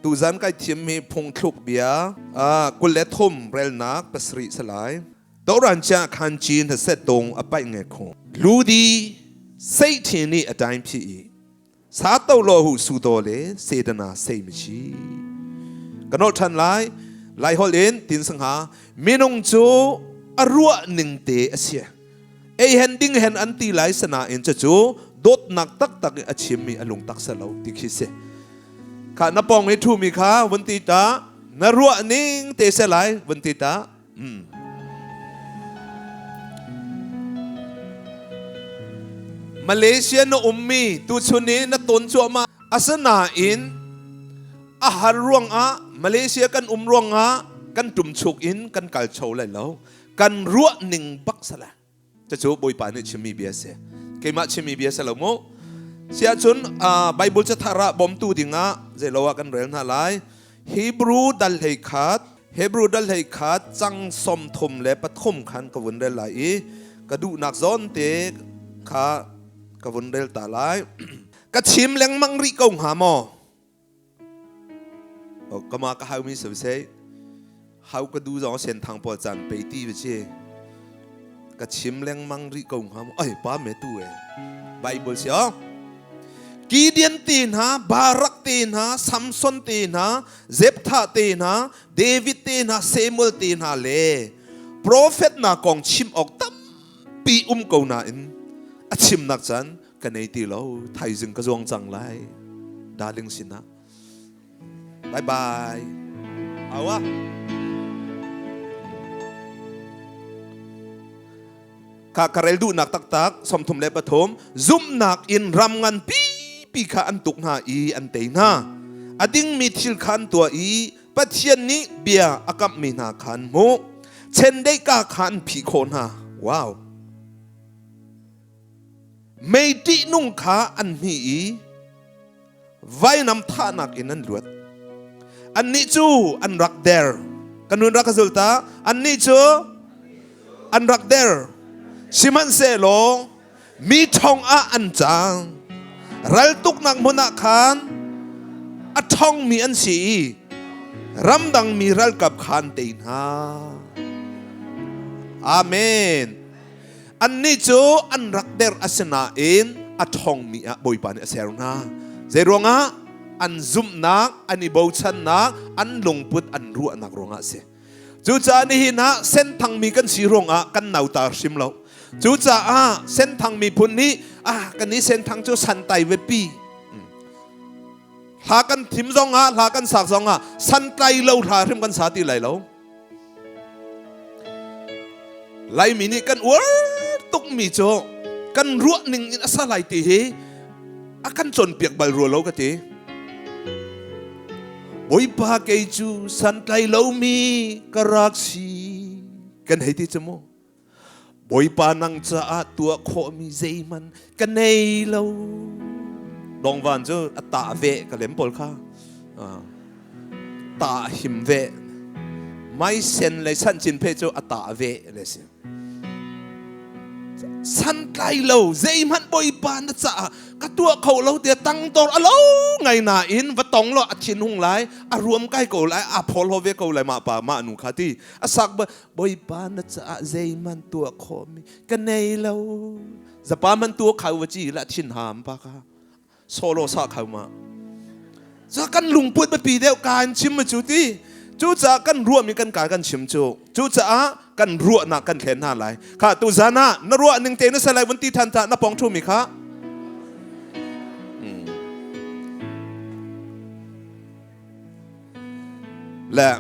Tuzan kai thimmi phungthluk bia 23 relnak 7 salai. Doran cha khan chin ha set dong a pai nge kho. Ludi sei thin ni a time phi i. Sa to lo hu su do le se dana sei mi chi. Kanol than lai lai hol in tin sangha minung cu a ruah ning te a sia. Ei hen ding hen an ti lai sana in cu dawtnak taktak i a chimmi a lung tak sa lo ti khi si. Kha na pong i ṭhumi kha vun ti ta na ruah ning te se lai vun ti ta. Malaysia na ummi tuchun i na ton cuahmah asinain a har ruangah Malaysia kan um ruangah kan ṭumchuk in kan kal cho lai lo kan ruah ning bak sala cucu Bawipa nih chimmi bia si keimah chimmi bia si lo mu siahcun Bible cathar ah bawmtu dingah zeilo ah kan rel hna lai Hebrew dal hlei khat Hebrew dal hlei khat cang 33 khan ka vun rel lai i ka duhnak zawn te kha ka vun rel ta lai ka chim lengmang rih ko hnga maw kama ka hau mi siseh hau ka du zong sen thang pawl caan pe ti va si ka chim lengmang rih ko hnga maw ai pa me tu e Bible si oh Gideon te hna, Barak te hna, Samson te hna, Jephthah te hna, David te hna, Samuel te hna le profet hna kong chim awk tampi um ko nain a chimnak caan ka nei ti lo. Thaizing ka zuang cang lai. Darling sinah. Bye bye. Awa. Kha ka rel duhnak taktak 33 zumhnak in ram ngan pipi kha an tuk hna i an tei hna. A dingmi thil kha an tuah i Pathian nih bia a kamhmi hna kha an hmuh. Chendeih ka kha an phih khawh hna. Wow. Mei ṭihnung kha an hmih i vainam thahnak in an luat. Annih cu an rak der. Kan nun rak ka zul ta. Annih cu an rak der. Sihmanhsehlaw mi ṭhong ah an cang. Raltuknak hmun ah khan a ṭhongmi an si i ramdangmi ralkap kha an tei hna. Amen. Annih cu an rak der asinain a ṭhawngmi ah Bawipa nih a ser hna. Zeiruangah? An zumhnak, an i bochannak, an lungput, an ruahnak ruangah a si. Cucaah nihin ah senthangmi kan si ruangah kan nauta hrim lo. Cucaah senthang miphun nih ah kan i senthang cu santai vepi. Hla kan thim zongah, hla kan sak zongah santlai lo hla hrim kan sa ti lai lo. Laimi nih kan uar tukmi cu kan ruah ning in a sa lai ti hi a kan cawnpiak bal rua lo ka ti. Bawipa kei cu santlai lomi ka rak si kan hei ti cu mu. Bawipa nang caah tuah khawhmi zeihmanh ka nei lo. Dongvan cu a tah ve ka lem pawl kha. Tah him ve. Maisen le sanchin phe cu a tah ve le si. Santlai lo zeihmanh Bawipa na caah ka tuah kho lo tiah tangtor a lo ngai nain va tong lo a thin hung lai a ruam kai ko lai a phol ho ve ko lai mah pa mah nu kha ti a sak ba Bawipa na caah zeihmanh tuah khawhmi ka nei lo. Zapa man tu khau va ci la thin ham pa ka solo sa khau ma. Ca kan lungput biapi deuh kan chim ma cu ti. Cucaah kan ruahmi kan ka kan chim cu. Cucaah kan ruahnak kan thlen hna lai. Kha tu zan ah na ruah ning te na salai vun ti than ta na pong thumi kha. Le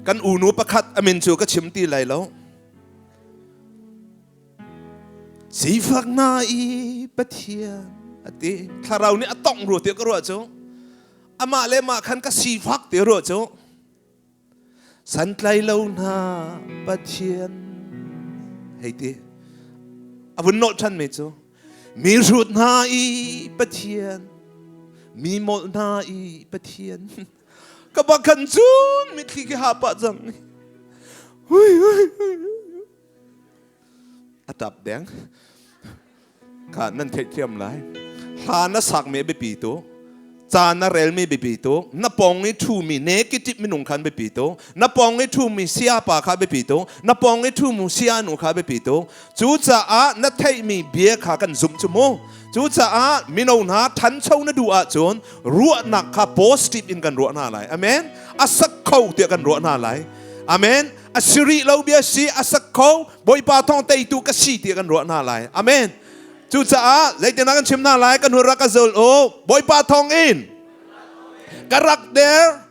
kan unu pakhat a min cu ka chim ti lai lo. Sifak na i Pathian a ti. Thlarau nih a tongh rua ti ka ruah cu. Amah le mah khan ka sifak ti ruah cu. Santlai lo hna Pathian hei ti. A vun nolh ṭhan mi cu mi hrut hna i Pathian mi molh hna i Pathian ka bakhan cun mitthli ki ha pah cang hui hui hui a tap deng kha nan theihthiam lai hla na sak me biapi tu. Ca na relmi biapi tuk. Na pawng i ṭhumi negative minung khan biapi tuk. Na pawng i ṭhumi sayapa kha biapi tuk. Na pawng i ṭhumi sayanu kha biapi tuk. Cucaah na theihmi bia kha kan zumh cu mu. Cucaah mino hna ṭhancho na duh ahcun ruahnak kha positive in kan ruah hna lai. Amen. A sak kho tiah kan ruah hna lai. Amen. A si rih lo bia si a sak kho Bawipa thawng teitu ka si tiah kan ruah hna lai. Amen. Cucaah zeitindah kan chim hna lai kan hun rak ka zul u. Bawipa thawng in ka rak der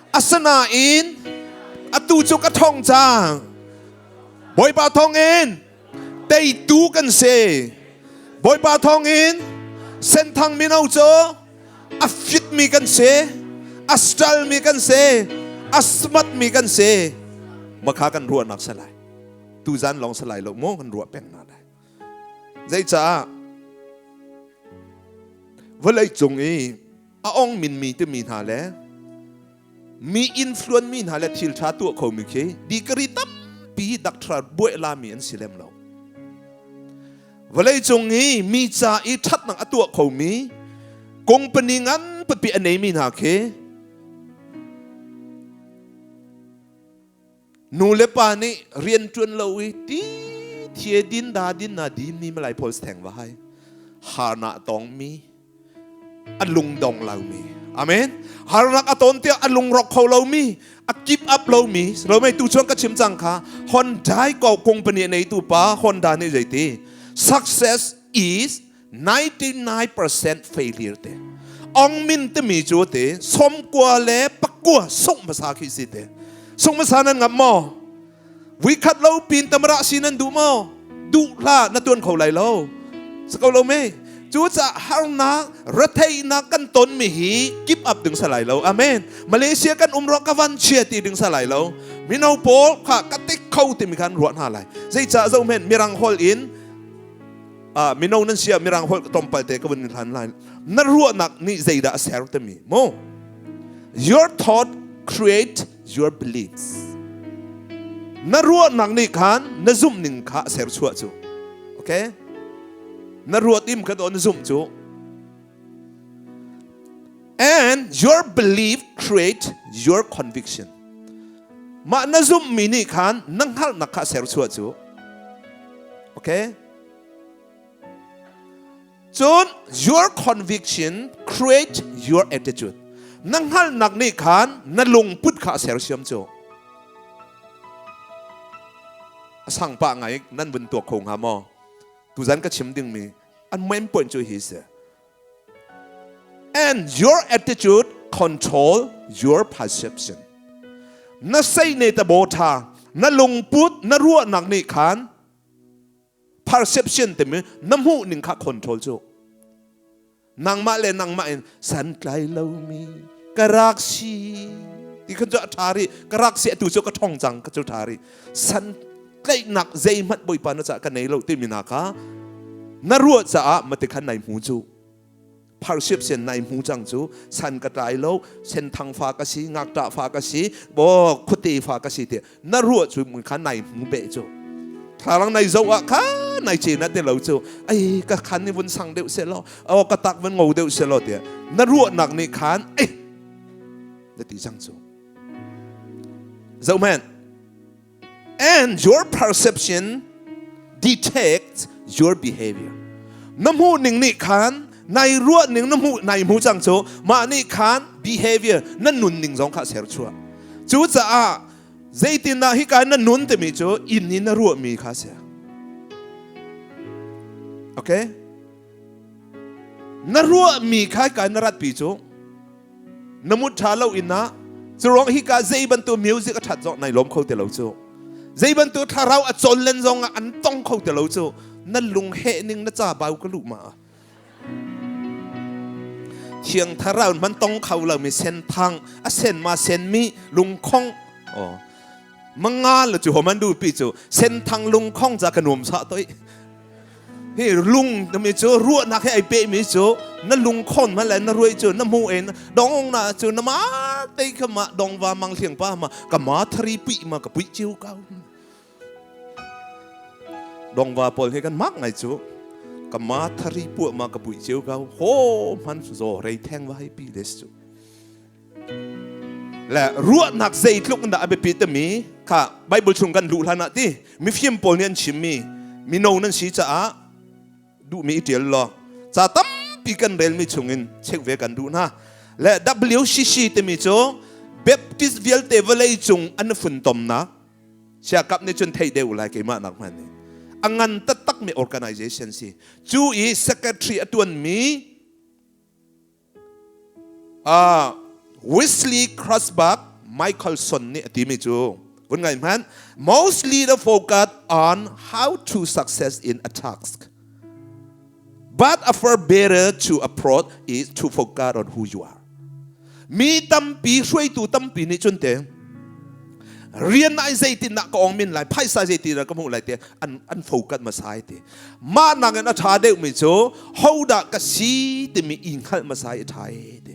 asinain atu cu ka thong cang. Bawipa thawng in teitu kan si. Bawipa thawng in Senthang mino cu a fitmi kan si, a stalmi kan si, a smatmi kan si. Makha kan ruahnak si lai. Tuzan lawng si lai lo maw kan ruah peng hna lai. Zeicah vawlei cung i a ong minmi timi hna le mi influence mi hna le thil ṭha tuah khomi khi degree tampi doctor buai lami an si lem lo. Vawlei cung i mi ca i ṭhatnak a tuah khomi company ngan pipi a neimi hna khi Nu le pa nih rian ṭuan lo i ti thie din da din na din mi malai pawl theng va hai harnak tong mi a lung dong lo mi amen harnak a ton tiah a lung rok kho lo mi a keep up lo mi lo mei tu chuan ka chim cang kha Honda ko company nei tu pa Honda nih zeiti success is 99% failure te ong min timi cu te somkua le pakua sungh hmasa khi si te sungh hmasa nan ngam maw vuikhat lo pin tamra si nan duh maw duh hlah na tuan kho lai lo sako lo me cu ca harnak retheihnak kan ton mi hi keep up ding sa lai lo amen Malaysia kan um ro ka van chia ti ding sa lai lo mino pawl kha ka tik kho timi khan ruah hna lai zeicah zo men mirang hol in mino nan sia mirang holh tlawmpal te ka vun hlan lai na ruahnak nih zeidah a ser timi mo your thought create your beliefs na ruahnak nih khan na zumh ning kha a ser chuah cu okay na ruat im kha do na zumh cu and your belief create your conviction mah na zumhmi nih khan na hngalhnak kha a ser chuah cu okay Cun your conviction create your attitude. Na hngalhnak nih khan na lungput kha a sersiam cu. A sang pah ngai nan vun tuak kho hnga maw? Tuzan ka chim dingmi an main point cu hi si. And your attitude control your perception. Na sei ne ta bo tha, na lungput, na ruahnak nih khan perception timi na hmuh ning kha control cu nangmah le nangmah in santlai lomi ka rak si ti khan cu a ṭha rih ka rak si atu cu ka ṭhong cang ka cu ṭha rih san tlaihnak zeihmanh bawipa na caah ka nei lo timi na kha na ruah caah mati khan nai hmu cu perception nai hmu cang cu san ka tlai lo senthang fa ka si ngakṭah fa ka si bo khuate fa ka si ti na ruah cu mun kha nai hmu be cu thlarang nai zo ah kha nai ce na te lo cu ai ka khan ni vun sang deuh se lo o ka tak vun ngo deuh se lo ti na ruahnak nih khan ai na ti cang cu zohman and your perception detects your behavior na hmuh ning nih khan nai ruah ning na hmuh nai hmu cang cu mah nih khan behavior na nun ning zong kha ser chuah cucaah zeitindah hika na nun timi cu inn in na ruahmi kha si okay na ruahmi kha ka na ratpi cu na mut ṭha lo in ah curuang hika zei bantuk music a ṭhat zong nai lawm kho ti lo cu zei bantuk thlarau a cawn len zong ah an tong kho ti lo cu na lung heh ning na ca bau ka luh ma Thiang Thlarau man tong kho lo mi sen thang a sen ma sen mi lungkhong oh manga le chu homan du pi chu sen thang lungkhong za ka nuam sa toi hi lung mi chu ruahnak he ai pe mi chu na lungkhon ma le na ruai chu na mu en dong na chu na ma te kha ma dong wa mang hliang pa ma ka ma thari pi ma ka pui chiu kau dongva pawl hi kan mak ngai cu. Ka ma thari pu ma ka pui cheu ka ho man zo rei theng wa hai pi des chu. Le ruahnak zeitluk in dah a biapi timi kha Bible chung kan luh hlan ah ti mifim pawl nih an chimmi mino nan si caah duhmi i ṭial law ca tampi kan relmi chungin check ve kan duh hna. Le WCC timi cu Baptist vialte vawlei cung an funtomnak siakap nih cun theih deuh lai keimah nak hman nih a ngan taktakmi organization si. Cu i secretary a tuanmi Wesley Crossback Michelson nih a timi cu vun ngai hmanh. Most leader focus on how to success in a task, but a far better to approach is to focus on who you are. Mi tampi, hruaitu tampi nih cun te rian ai zeitin dah ka ong min lai, phaisa zeitin dah ka hmuh lai te an focus masai te. Mah nakin a ṭha deuhmi cu hodah ka si timi i hngalh hmasa i a ṭha e ti.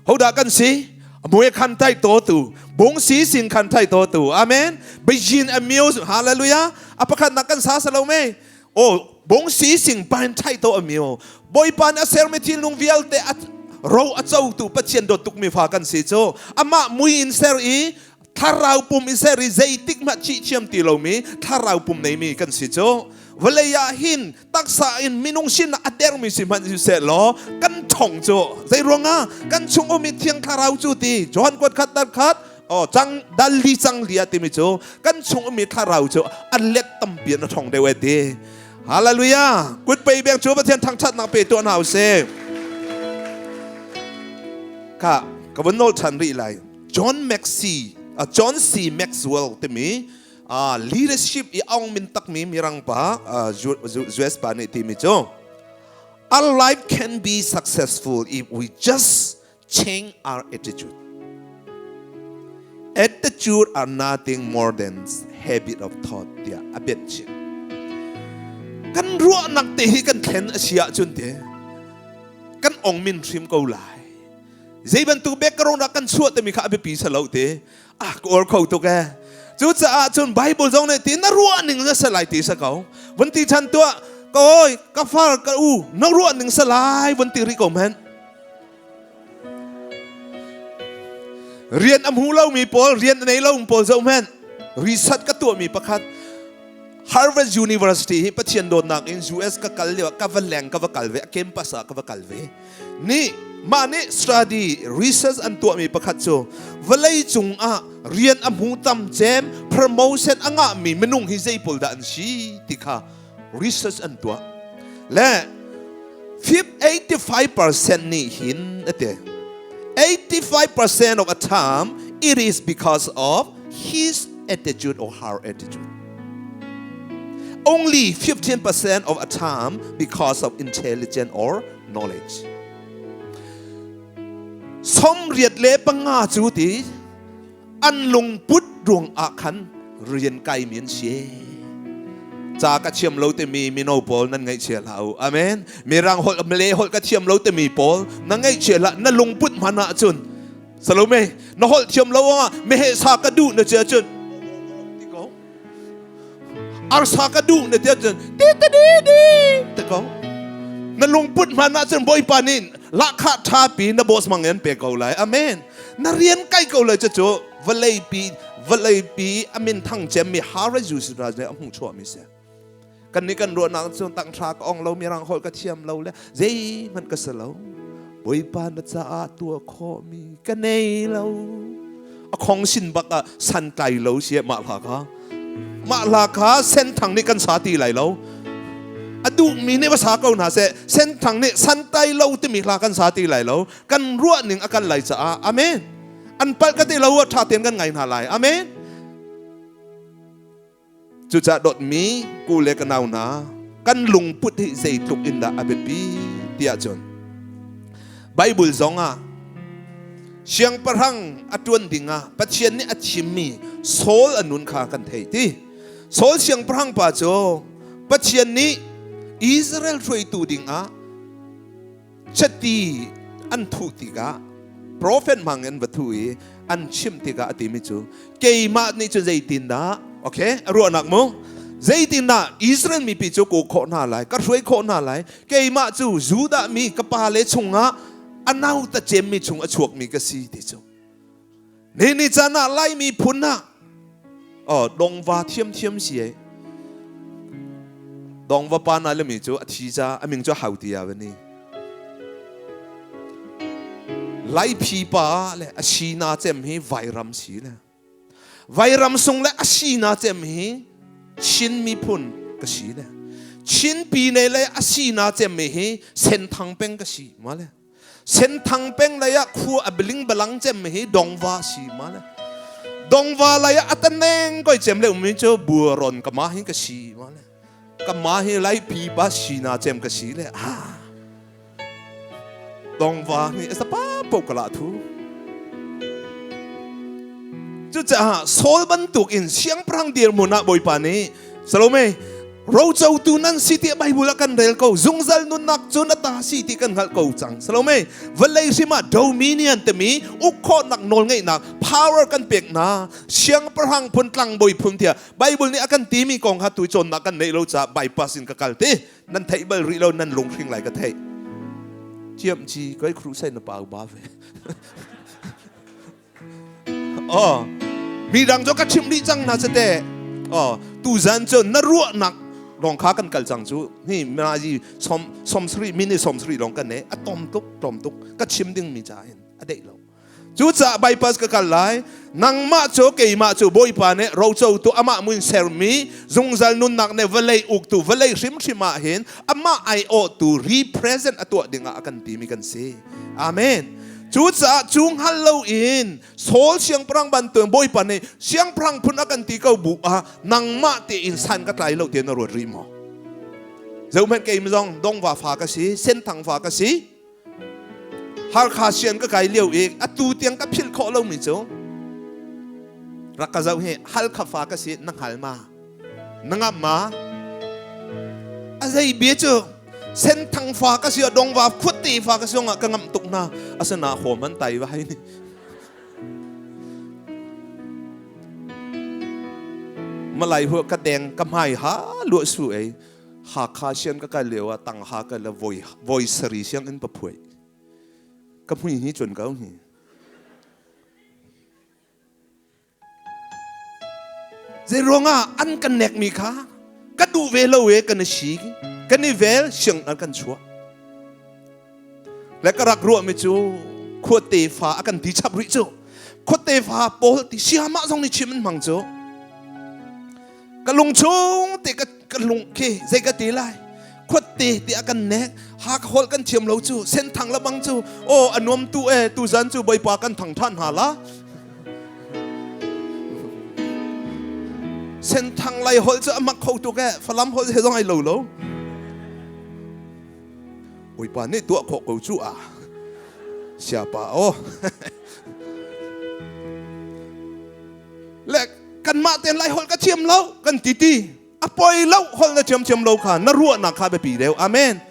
Hodah kan si? Mui khan tai to tu, bung si sing khan tai to tu. Amen. Beijing amio hallelujah. A pakhat nak kan sa sa lo me. O bung si sing pan thai to amio. Bawipa nih a sermi thinlung vialte a ro a cotu Pathian dawt tukmi fa kan si cu. Amah mui in ser i thlarau pum i ser i zeitik hmah chih thiam ti lomi thlarau pum neimi kan si cu. Vawlei ah hin taksa in minung sin a dermi si hmanh siseh law kan thong cu zei ruangah kan chung um i thiang thlarau cu ti Johan kuat khat dar khat oh cang dal li cang lia timi cu kan chung ummi thlarau cu a let tampi in a thong deuh e ti. Hallelujah. Kut pei beng cu Pathian thangthatnak pe tuah hna usih. Kha ka vun nawl than rih lai. John Maxey John C. Maxwell timi leadership i aung min takmi mirang pa, US pa nih timi cu, "Our life can be successful if we just change our attitude. Attitude are nothing more than habit of thought," tiah a bet chih. Kan ruahnak te hi kan thlen a si ahcun te kan ong min hrim ko lai. Zei bantuk background ah kan chuah timi kha a biapi sa lo te. Ah, ka uar kho tuk e. Cucaah cun Bible zong nih ti na ruah ning na sa lai ti sa ko. Vun ti chan tuah, ka oi, ka far, ka u, na ruah ning sa lai vun ti ri ko men. Rian a hmu lomi pawl, rian a nei lo pawl zoh men. Research ka tuahmi pakhat, Harvard University hi Pathian dawtnak in US ka kal lio ka va leng, ka va kal ve, a campus ah ka va kal ve. Nih mah nih study research an tuahmi pakhat cu vawlei cung ah rian a hmu tam cem, promotion a ngahmi minung hi zei pawl dah an si ti kha research an tuah le 85% nih hin ate 85% of a time it is because of his attitude or her attitude, only 15% of a time because of intelligence or knowledge. 85 cu ti an lungput ruang ah khan rian kaimi an si. Ca ka thiam lo timi mino pawl nan ngaihchia hlah u. Amen. Mirang holh, Malay holh ka thiam lo timi pawl na ngaihchia hlah. Na lungput hman ah cun Salome na holh thiam lo ah meheh sa ka duh na cia cun ti ko, arsa ka duh na tia cun ti ti di di ti ko. Na lungput hman ah cun Bawipa nih lahkhah ṭha pi na boss mang in pe ko lai. Amen. Na rian kai ko lai. Cu vawleipi a min thang cemmi Harvard University a hmuh chuahmi si. Kan nih kan ruahnak cu tanghra ka ong lo, mirang holh ka thiam lo le zeihmanh ka si lo. Bawipa na caah tuah khawhmi ka nei lo. A khong sin bak ah san kai lo si. Mah hla kha, mah hla kha Senthang nih kan sa ti lai lo. A duhmi nih va sa ko hna seh. Senthang nih santai lo timi hla kan sa ti lai lo. Kan ruah ning a kan lai caah. Amen. An palh ka ti lo, a ṭha tein kan ngai hna lai. Amen. Cucaah dawtmi ku le ka nau hna, kan lungput hi zeitluk in dah a biapi tiah cun Bible zong ah siangpahrang a ṭuan ding ah Pathian nih a thimmi Saul a nun kha kan theih ti. Saul siangpahrang pa cu Pathian nih Israel hruaitu ding ah chiti an thuh tikah profet hmang in va thu i an chimh tikah a timi cu keimah nih cun zeitindah, okay, a ruahnak mu. Zeitindah Israel mipi cu ka khawh hna lai, ka hruai khawh hna lai? Keimah cu Judah mi ka pale chungah a nauta cemmi chung a chuakmi ka si ti cu. Ni ni caan ah Laimi phun ah oh dongva thiamthiam si ai. Dongva pa na le mi cu a thi ca a ming cu hau ti ya ni. Laiphi pa le a si na cem hi vairam si le. Vairam sung le a si na cem hi Chin miphun ka si le. Chin pine le a si na cem mi hi Senthang peng ka si ma le. Senthang peng lei ah khua a biling balang cem hi Dongva si ma le. Dongva lei ah a taneng koi cem le umi cu buaron ka ma hi ka si ma le. Ka ma hi lai pi pa si na cem ka si le. Ah. Dongva ni asa pa po kala thu. Cucaah Saul bantuk in siangpahrang dirhmun ah Bawipa nih Salome rocotu nan si tiah Bible ah kan rel ko zungzal nunnak cu na ta si ti kan hngalh ko cang Salome vawlei hrim ah dominion timi uk khawhnak nawlngeihnak power kan pek hna siangpahrang phun tlangbawi phun tiah Bible nih a kan timi kong kha tu cawnnak kan neih lo caah bypass in ka kal ti nan theih bal rih lo nan lunghring lai ka theih ciam ci koi khru sai na pau ba ve Oh, mi dang cu ka chimh dih cang hna sate. Oh, tuzan cu na ruahnak lawng kha kan kal cang cu. Hi manazi som som sri mini som sri lawng kan ne a tom tuk tom tuk ka chim ding mi ca in a deih lo. Cucaah bypass ka kal lai. Nangmah cu keimah cu Bawipa nih roco tu amah muin sermi zungzal nunnak ne vawlei uktu vawlei hrimhrim ah hin amah aiawhtu represent a tuah dingah a kan timi kan si. Amen. Cucaah cu hngal loin Saul siangpahrang bantukin Bawipa nih siangpahrang phun a kan ti ko bu ah nangmah tein san ka tlai lo tiah na ruat rih maw? Zohhmanh kei zong dongva fa ka si, senthang fa ka si. Harkha sian ka kai lio i atu tiang ka philh khawh lomi cu rak ka zoh hi Halkha fa ka si na hngal ma? Na ngamh ma? A zei bia cu senthang fa ka si dongva khuatte fa ka si zongah ka ngamh tuk hna asina hawm an tai vai ni malai hu ka deng ka hmai ha lu su ei Hakha sian ka kal lio ah tang ha ka la voi voi sari siang in pa phuai ka hmui hi chun kau hi Zeiruangah an kan nekmi kha ka duh ve lo e kan i si kan i vel siang an kan chuah. Le ka rak ruahmi cu khuate fa a kan ti chap rih cu. Khuate fa pawl ti siamah zong nih chim an hmang cu. Ka lung chung te ka ka lung khi zei ka ti lai. Khuate ti a kan nek ha ka holh kan thiam lo cu senthang la bang cu aw a nuam tu e tu zan cu Bawipa kan thang than hna la. Senthang lai holh cu a mak kho tuk eh Falam holh he zong ai lo lo. Bawipa nih tuah khawh ko cu ah. Siapa aw. Le kanmah ten lai holh ka thiam lo kan ti ti. A poi lo holh na thiam thiam lo kha na ruahnak kha biapi deuh. Amen.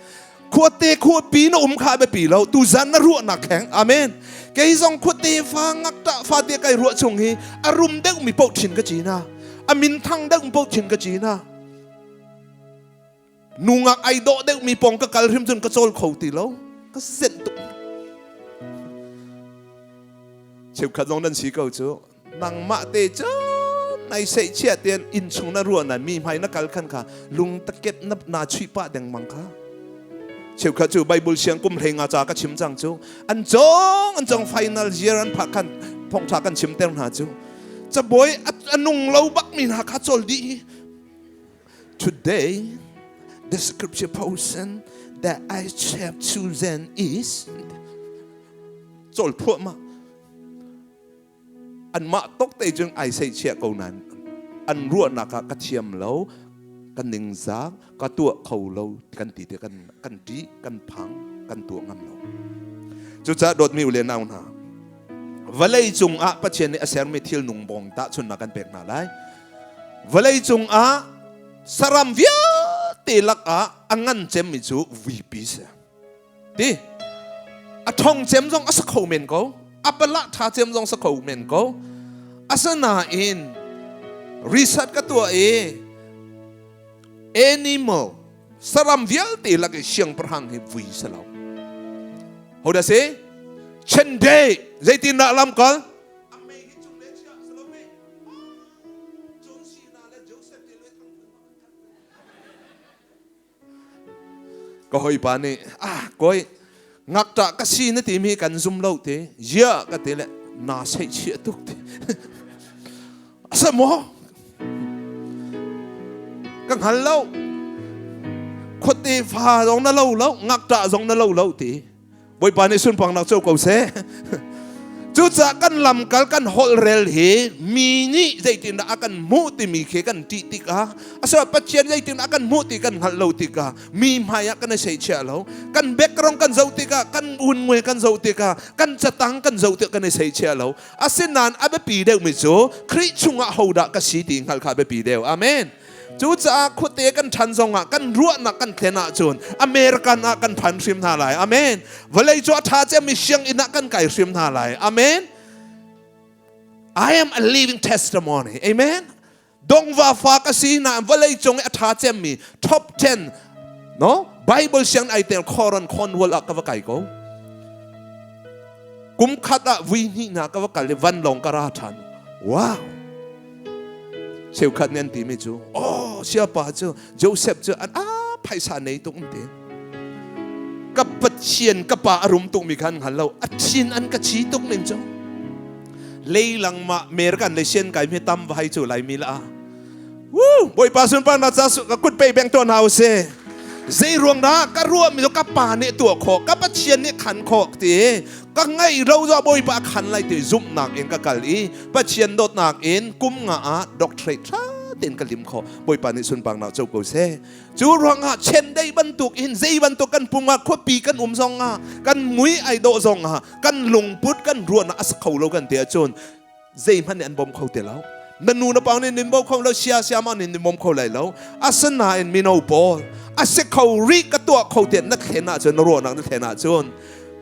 Khuate khuapi na um kha biapi lo. Tuzan na ruahnak kheng. Amen. Kei zong khuate fa ngakṭah fa te kai ruah chung hi a rum deuh mi paoh thin ka cina. A min thang deuh mi paoh thin ka cina. Nungak ai dawh deuh mi pong ka kal hrim cun ka cawl kho ti lo. Ka zenh tuk. Cheukhat zong nan si ko cu. Nangmah te cun nai seihchiah tein inn chung na ruah na mi hmai na kal khan kha lung takep na na chuih pah dengmang kha. Cheukhat cu Bible siang kum hlei nga ca ka chim cang cu. An cong an cong final year an phak khan thawngtha kan chim ter hna cu. Cabuai a nung lo bak mi hna kha cawl dih hi. Today the scripture portion that I have chosen is cawl phuah ma Anmah tok te cun ai seihchiah ko nain an ruahnak ah ka thiam lo, ka ningzak, ka tuah kho lo kan ti te kan kan ṭih, kan phang, kan tuah ngam lo. Cucaah dawtmi u le nau hna, vawlei cung ah Pathian nih a sermi thil nung bawng tahchunhnak kan pek hna lai. Vawlei cung ah saram vialte lakah a ngan cemmi cu vuipi si. Ti a ṭhong cem zong a sa kho men ko a palah ṭha cem zong sa kho men ko asinain research ka tuah i Animal saram vialte lak i siangpahrang hi vui si lo. Ho dah si? Chiandeih zeitindah lamkal? Ka hawipa nih ah kawi ngakṭah ka si na timi kan zum lo te zia ka ti le naa seihchiah tuk ti asa maw ka hngal lo khuate fa zong na lo lo ngakṭah zong na lo lo ti Bawipa nih sunpangnak co ko seh. Cucaah kan lamkal kan holhrel hi mi nih zeitindah a kan hmuh timi khi kan ṭih tikah asilo Pathian zeitin a kan hmuh ti kan hngalh lo tikah mi hmai ah kan i seihchiah lo. Kan background kan zoh tikah kan unmui kan zoh tikah kan catang kan zoh tikah kan i seihchiah lo. Asinain a biapi deuhmi cu Khrih chungah hodah ka si ti hngalh kha a biapi deuh. Amen. Cucaah khuate kan ṭhan zongah kan ruahnak kan thlen ahcun American ah kan phan hrim hna lai. Amen. Vawlei cu a ṭha cemmi sianginn ah kan kai hrim hna lai. Amen. I am a living testimony. Amen. Dongva fa ka si na vawlei cung i a ṭha cemmi top 10 no Bible siang ai tel khoron khonwal ah ka va kai ko. Kum khat ah vui hnih na ka va kal i vanlawng ka ra ṭhan. Wow. Cheukhat nih an timi cu, oh siapa cu Joseph cu an ah phaisa nei tuk an ti. Ka Pathian ka pa a rum tukmi kha an hngal lo. A thin an ka chi tuk ning cu. Leilang ma American le sian kai mi tam vai cu lai mi la. Woo! Bawipa sunparnak ca ka kut pe beng tuan hau se. Zei ruang dah ka ruah mi ka pa nih tuah khawh, ka Pathian nih khan khawh ti ka ngaih ro zo Bawipa khan lai ti zumhnak in ka kal i Pathian dawtnak in kum nga ah doctorate tha tein ka lim kho Bawipa nih sunparnak co ko seh cu ruangah chiandeih bantuk in zei bantuk kan pum ah khuapi kan um zong ah kan mui ai dawh zong ah kan lungput kan ruahnak a sa kho lo kan ti ahcun zeihmanh nih an bawm kho ti lo na nu na pa nih nin bawm kho lo sia sia ma nih nin bawm kho lai lo asinain mino pawl a si kho ri ka tuah kho tiah na thlen ahcun na ruahnak na thlen ahcun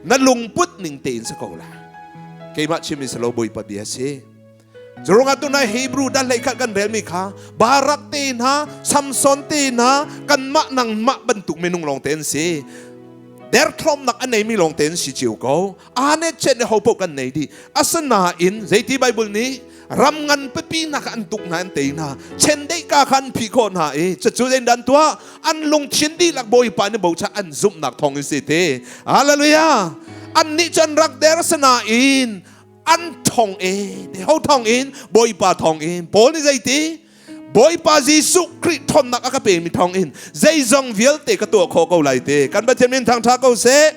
na lungput ning tein si ko lai keimah chim in si lo Bawipa bia si Zurunga tunai Hebrew dan hlei khat kan relmi kha Barak te hna Samson te hna kanmah nangmah bantuk minung lawng te an si derthlawmnak a neimi lawng te an si cio ko ane chen le hopo kan nei dih asinain zeiti Bible nih ram ngan pipi hna kha an tuk hna an tei hna chendeih ka kha an phih khawh hna i cucu zein dan tuah an lungthin dihlak Bawipa nih bocha an zumhnak thawng in si te hallelujah annih cu an rak der sinain an thong e te ho thong in Bawipa thong in Paul nih zeiti Bawipa Jesuh Khrih ṭhawnnak a ka pemi thawng in zeizong vialte ka tuah khawh ko lai te kan Pathian min thangṭha ko seh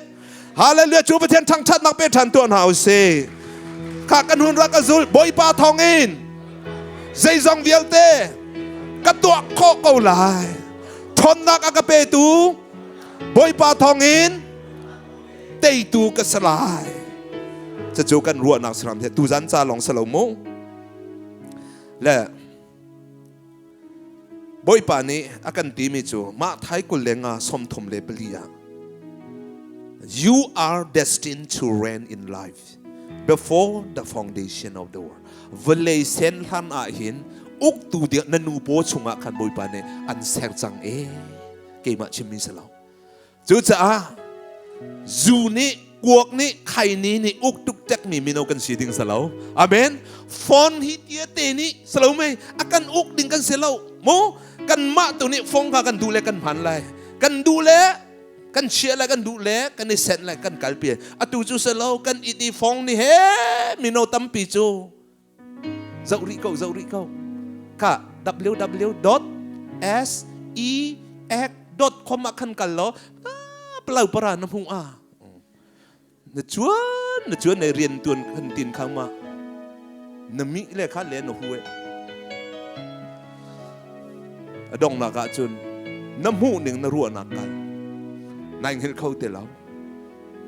Hallelujah cu Pathian thangṭhatnak pe ṭhan tuah hna usih kha kan hun rak a zul Bawipa thawng in zeizong vialte ka tuah khawh ko lai ṭhawnnak a ka petu Bawipa thawng in teitu ka si lai cucu kan ruahnak saram he tuzan ca lawng si lo mu Le Bawipa nih a kan timi cu mah thai 25 34 ah You are destined to reign in life before the foundation of the world. Vawlei sen hlan ah hin uktu ding na nu paw chungah khan Bawipa nih an ser cang e. Keimah chimmi si lo. Cucaah zu nih kuak nih khaini nih uk tuk tekmi mino kan si ding si lo. Amen. Phone hi tia te nih si lo mei a kan uk ding kan si lo. Mu kan mah tu nih phone kha kan duh le kan hman lai. Kan duh le kan chia lai kan duh le kan i sent lai kan kalpi. Atu cu si lo kan it i phone nih he mino tampi cu zoh rih ko zoh rih ko ka www.sex.com ah khan kal law palau para na hmu a na chuan na chuan nei rian tuan khan tin khang ma na mi le kha le na hu e a dong nak ah cun na hmuh ning na ruah nak kal nai hngilh kho te lo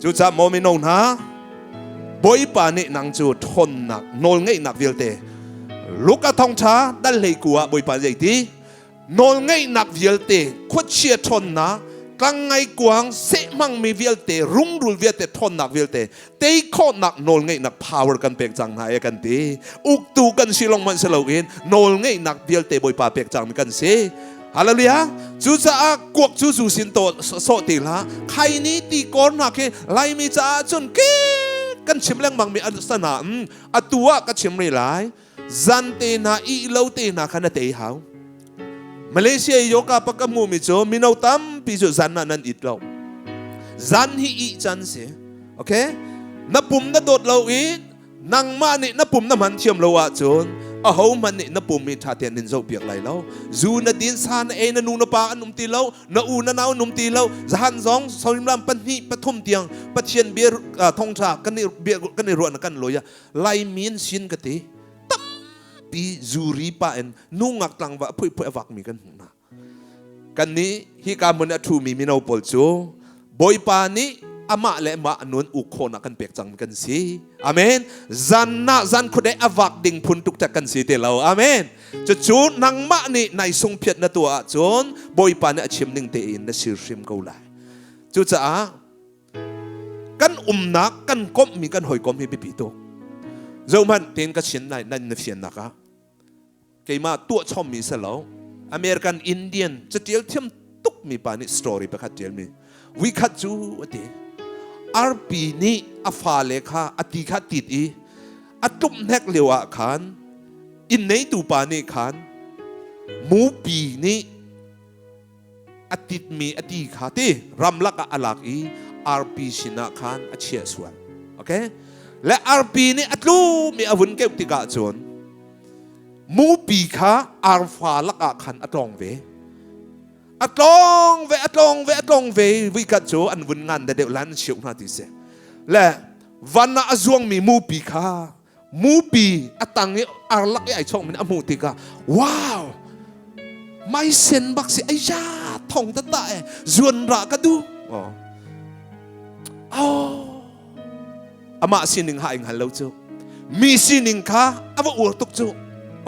Cucaah maw mino hna, Bawipa nih nang cu ṭhawnnak nawlngeihnak vialte Luka thawngṭha dal 19 ah Bawipa zeiti nawlngeihnak vialte khuachia ṭhawnnak tlangngaikuang sehmangmi vialte rungrul vialte ṭhawnnak vialte tei khawhnak nawlngeihnak power kan pek cang hna e kan ti uktu kan si lawng hmanh si loin nawlngeihnak vialte Bawipa pek cangmi kan si. Hallelujah. Cucaah kuak cu zu sin to sawh ti hlah. Khai ni ti kor hna khi Laimi caah cun ke kan chim lengmang mi sana atu ah ka chim rih lai. Zan te hna i lo te hna kha na tei hau. Malaysia i yoga pa ka hmu mi cu mino tampi cu zan ah nan it lo. Zan hi ih can si. Okay? Na pum na dawt lo i nangmah nih na pum na hman thiam lo ahcun aho hmanh nih na pum hi ṭha tein in zohpiak lai lo. Zu na din sa na ei na nu na pa an um ti lo, na u na nau an um ti lo. Zahan zong sorimlam pahnih pathum tiang Pathian bia thongṭha kan i bia kan i ruah na kan lawi ah Laimi an sin ka ti. Tampi zuri pa in nu ngak tlangva a phuih phuih a vakmi kan hmuh hna. Kan nih hika hmun a ṭhumi mino pawl cu Bawipa nih amah le mah nun uk khawhnak kan pek cang kan si. Amen. Zan na zan khude a vak ding phun tuk tak kan si te lo. Amen. Cucu nangmah nih nai sungphiat na tuah ahcun Bawipa nih a chim ning tein na sir hrim ko lai. Cucaah kan umnak kan komhmi kan hawikom hi biapi tuk. Zohhmanh tein ka chin nai nan na fiannak ah keimah tuah chommi si lo American Indian catial thiam tukmi pa nih story pakhat tialmi vikhat cu a ti arpi nih a fale kha a ti kha tit i a tlumh hnek lio ah khan inn neitu pa nih khan mupi nih a titmi a ti kha ti ramlak ah a lak i arpi sinah khan a chiah sual. Okay? Le arpi nih a tlum i a vun keuh tikah cun mupi kha arfa lakah khan a tlong ve. A tlong ve, a tlong ve, a tlong ve. Vuikhat cu an vun ngan de deuh lan siu hna ti si. Le van ah a zuangmi mupi kha mupi a tang i arlak i ai chawng min a hmuh tikah wow mai sen bak si ai ya thong ta ta e zuan ra ka du oh oh amah sining ha ing hal lo cu mi sining kha a va uar tuk cu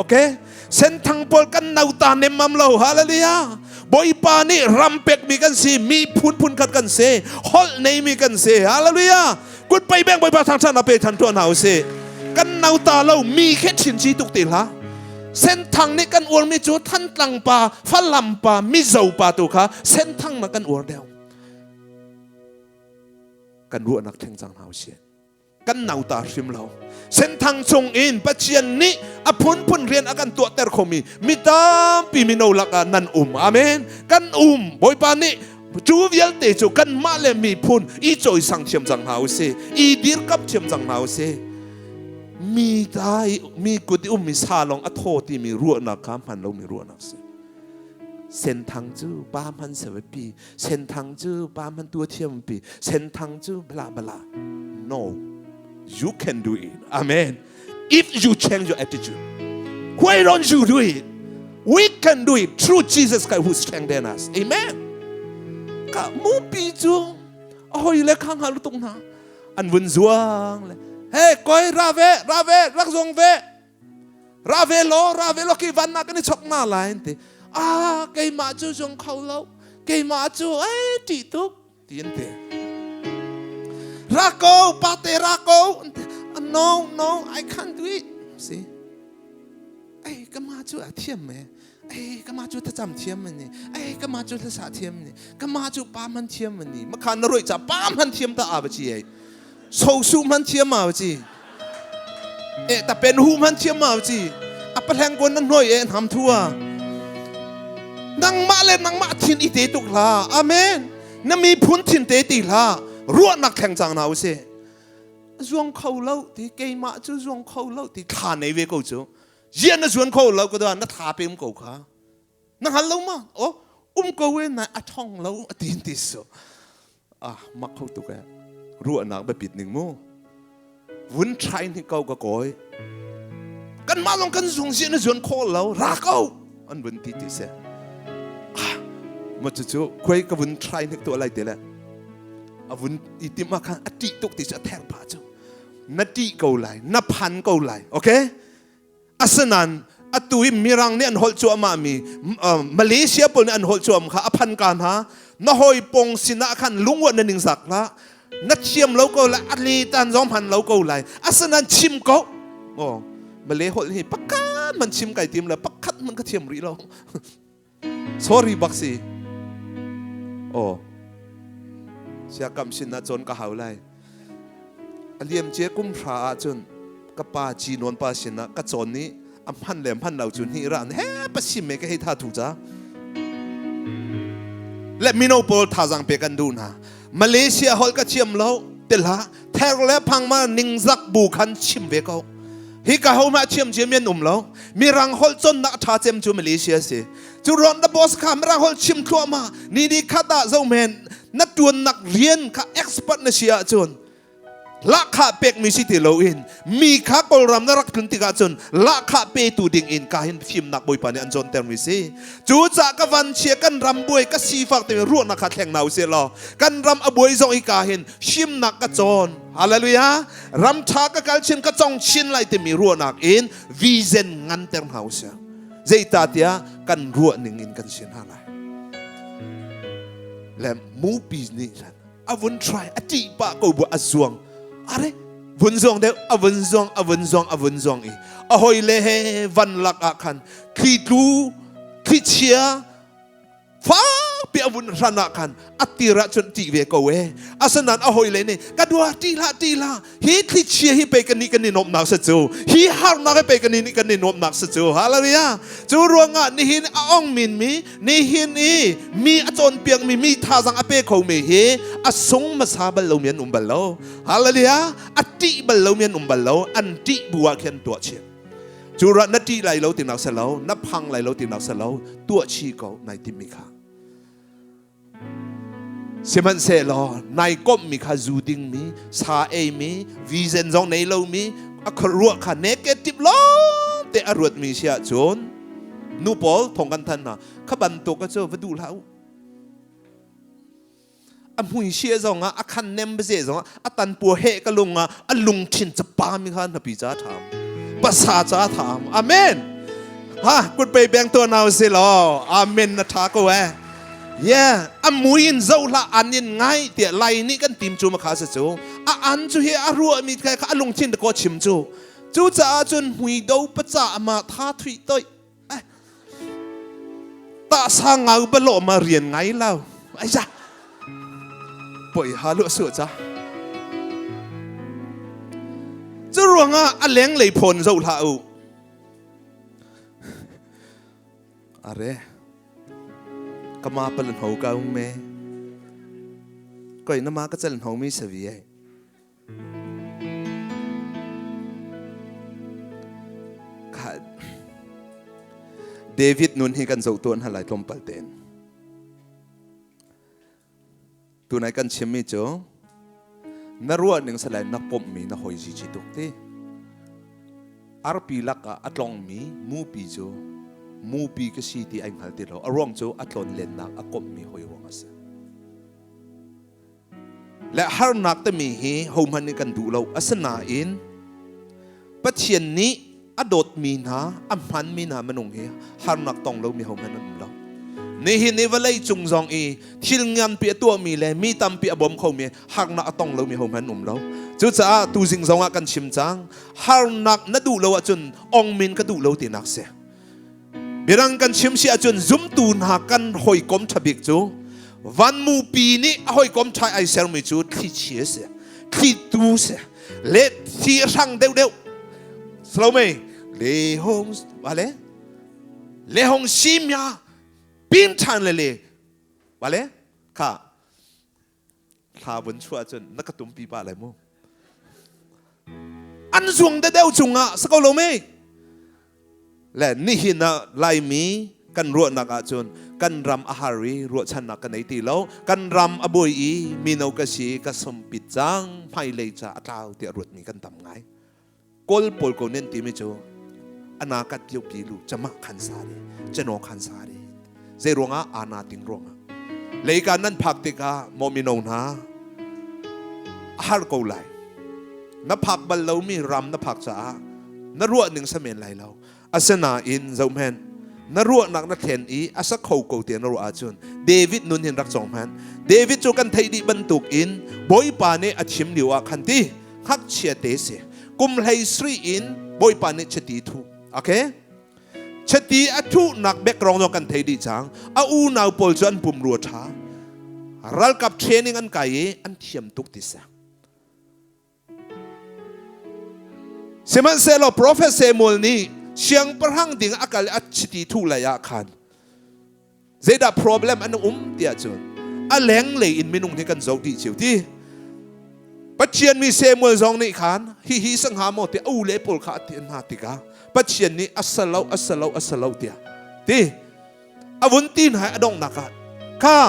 okay senthang pawl kan nauta nem mam lo hallelujah Bawipa nih ram pekmi kan si mi phun phun khat kan si holh neimi kan si hallelujah Kut pei beng Bawipa thangṭhat na pe than tuah hna usih. Kan nauta lo mi khe chin chi tuk ti hlah. Senthang nih kan uarmi cu Thantlang pa, Falam pa, Mizo pa tu kha Senthang na kan uar deuh. Kan ruahnak thleng cang hna usih. Kan nauta hrim lo. Senthang chung in Pathian nih a phunphun rian a kan tuahter khomi mi tampi mino lakah nan um. Amen. Kan um. Bawipa nih Cu vialte cu kanmah le miphun i cawisang thiam cang hna usih, i dirkamh thiam cang hna usih. Mi ta i mi kut i ummi sa lawng a thaw timi ruahnak kha hman lomi ruahnak si. Senthang cu pa hman sevepi, senthang cu pa hman tua thiampi, senthang cu bla bla. No, you can do it. Amen. If you change your attitude, why don't you do it? We can do it through Jesus Christ who strengthen us. Amen. Ka mupi cu a hoi le kha hngal tuk hna. An vun zuang le hey koi ra ve ra ve rak zong ve ra ve lo ra ve lo ki van na kan i chok na lai ti ah keimah cu zong kho lo keimah cu ai ti tuk ti an ti ra ko pate ra ko no no I can't do it see ei ka ma cu a thiam me ei ka ma cu thlacam thiam ni ei ka ma cu hlasa thiam ni ka ma cu pa man thiam ni makhan na roi cha pa man thiam ta a ba chi ei so su man thiam ma ba chi e ta pen hu man thiam ma ba chi a pahleng kon nan hnoi e nam thua nangmah le nangmah thin i te tuk hla amen Na miphun thin te ti hlah ruahnak thleng cang hna usih. Zuang kho lo ti keimah cu zuang kho lo ti thla nei ve ko cu. Zian na zuan kho lo ko na tha pem ko kha. Na hngal lo ma? Oh, um ko e na a thong lo a tin ti so. Ah, mak kho tuk e. Ruahnak biapit ning mu. Vun try ni ko ka koi. Kan mah long kan zung zian na zuan kho lo ra ko an vun ti ti se. Ah, ma cu cu khuai ka vun try nik tu lai te le. A vun i tim ah khan a ṭih tuk ti cu a ther pah cu. Na ṭih ko lai, na phan ko lai. Okay? Asinain atu i Mirang nih an holh cuahmah mi Malaysia pawl nih an holh cuahmah kha a phan ka hna. Na hawi pong sinah khan lungruah na ningzak hlah. Na thiam lo ko lai, a letan zong hman lo ko lai. Asinain chim ko. Oh, Malay holh hi pakhat man chim kai tim le pakhat man ka thiam rih lo. Sorry bak si. Oh. Siakam sin ah cawn ka hau lai. A liam cia kum hra ahcun ka pa ci nawn pa sin ah ka cawn i a hman le hman lo cu hnih ra he pasim me ka hei tha thu ca. Le mino pawl thazang pe kan duh hna. Malaysia holh ka thiam lo te hlah ther le phang ma ningzak bu khan chim ve ko. Hi ka ho ma thiam cia mian um lo. Mirang holh cawnnak tha cem cu Malaysia si. Cu ruang na boss kha mirang holh chim thluahmah ni ni khat ah zohmen na tuannak rian kha expert na si ahcun lahkhah pekmi si ti loin mi kha Kawlram na rak tlun tikah cun lahkhah petu ding in ka hin fimnak Bawipa nih an cawntermi si. Cu caah ka van chia kan ram buai ka sifak timi ruahnak kha thleng hna usih law kan ram a buai zong hi ka hin himnak ka cawn. Hallelujah. Ram tha ka kal chin ka cong chin lai timi ruahnak in vision nganter hna usih. Zeicahtiah kan ruah ning in kan si hna lai. Le mupi nih khan a vun try a ṭih pah ko bu a zuang. Are vun zuang deuh a vun zuang a vun zuang a vun zuang i a hoi le he van lak ah khan thli tlu thlichia Fakpi a vun hran ah khan a tir ah cun ṭih ve ko e. Asinain a hawile nih ka dua ṭih hlah ṭih hlah hi thlichia hi pei kan nih kan i nuamhnak si cu hi harnak hi pei kan nih kan i nuamhnak si cu hallelujah cu ruangah nihin a ong min mi nihin i mi a cawnpiak mi mi thazang a pe kho mi hi a sung hmasa bal lo mi an um bal lo hallelujah a ṭih bal lo mi an um bal lo an ṭih bu ah khin tuah chih Cu rat na ṭih lai lo tinak si lo, na phang lai lo tinak si lo, tuah chih ko nai timmi kha. Sihmanhsehlaw nai komhmi kha zu dingmi, sa eimi, vision zong nei lomi, a ruah kha negative lawng te a ruatmi si ahcun nu pawl thong kan than hna kha bantuk cu va duh hlah u. A hmui sia zong ah a khan nem baze zong ah a tan pua he ka lung ah a lungthin capa mi kha hnapi ca tham pasa ca tham amen ha kut pe beng to nau si lo amen na tha ko eh yeah a mui in zo hla an in ngai tia lai nih kan tim chu ma kha se chu a an chu hi a ruah mi kha a lungthin ko chim chu cu caah cun hmui do paca ama tha thui toi Ta sa ngau balo ma rian ngai lo. Ai za. Poi ha lu su cha. Cu ruangah a leng lei phone zo hlah u. Are. Kama palan ho ka ung me. Koi na ma ka chal ho mi savi ai. David nun hi kan zoh tuan hna lai tlawmpal tein. Tunai kan chimmi cu na ruah ning salai na pommi na hoi zici tuk ti. Arpi lakah a tlongmi mupi cu mupi ka si ti ai hngal ti lo. A ruang cu a tlon lennak a komhmi hoi ruang a si. Le harnak timi hi hohmanh nih kan duh lo. Asinain Pathian nih a dawtmi hna, a hmanmi hna minung hi harnak tong lomi hohmanh an um lo. Nihin i vawlei cung zong i thil nganpi a tuahmi le mi tampi a bawm khomi harnak a tong lomi hohmanh an um lo. Cucaah tuzing zong ah kan chim cang, harnak na duh lo ahcun ongmin ka duh lo tinak si. Mirang kan chim si ahcun zumtu hna kan hawikom ṭha bik cu van mupi nih a hawikom ṭha ai sermi cu thlichia si, thlitu si, le thli a hrang deuhdeuh. Salome, le hong vale le hong simya pin ṭhan le le vale kha thla vun chuah cun na ka tumpi pah lai mu an zuang deuh cungah sa ko lo me le nihin ah laimi kan ruahnak ahcun kan ram a har i ruahchannak kan ei ti lo kan ram a buai i mino ka si ka sumpit cang hmailei ca a tlau tiah ruatmi kan tam ngai kawl pawl ko nen timi cu ana kat pio pi lu chama khan sa re chano khan sa re zei ruangah ana ting ruangah leika nan phak tikah maw mino hna a har ko lai na phak bal lomi ram na phak caah na ruah ning sa men lai lo asinain zohmen na ruahnak na thlen i a sa kho ko te na ruah ahcun David nun hin rak cawng hmanh David cu kan theih dih bantuk in Bawipa nih a chim lio ah khan ti ngakchia te si kum hlei sri in Bawipa nih chiti thu okay. Chiti a thuhnak background zong kan thei dih cang. A unau pawl cu an pumrua ṭha. Ralkap training an kai i an thiam tuk ti si. Sihmanhsehlaw Prophet Samuel nih siangpahrang ding a kal i a chiti thuh lai ah khan zeidah problem an um tiah cun a lenglei in minung hi kan zoh dih cio ti. Pathian mi Samuel zong nih khan hihi sangha maw ti a u le pawl kha a ti hna tikah Pathian nih a salo a salo a salo tiah ti a vun ti hna i a donghnak ah kha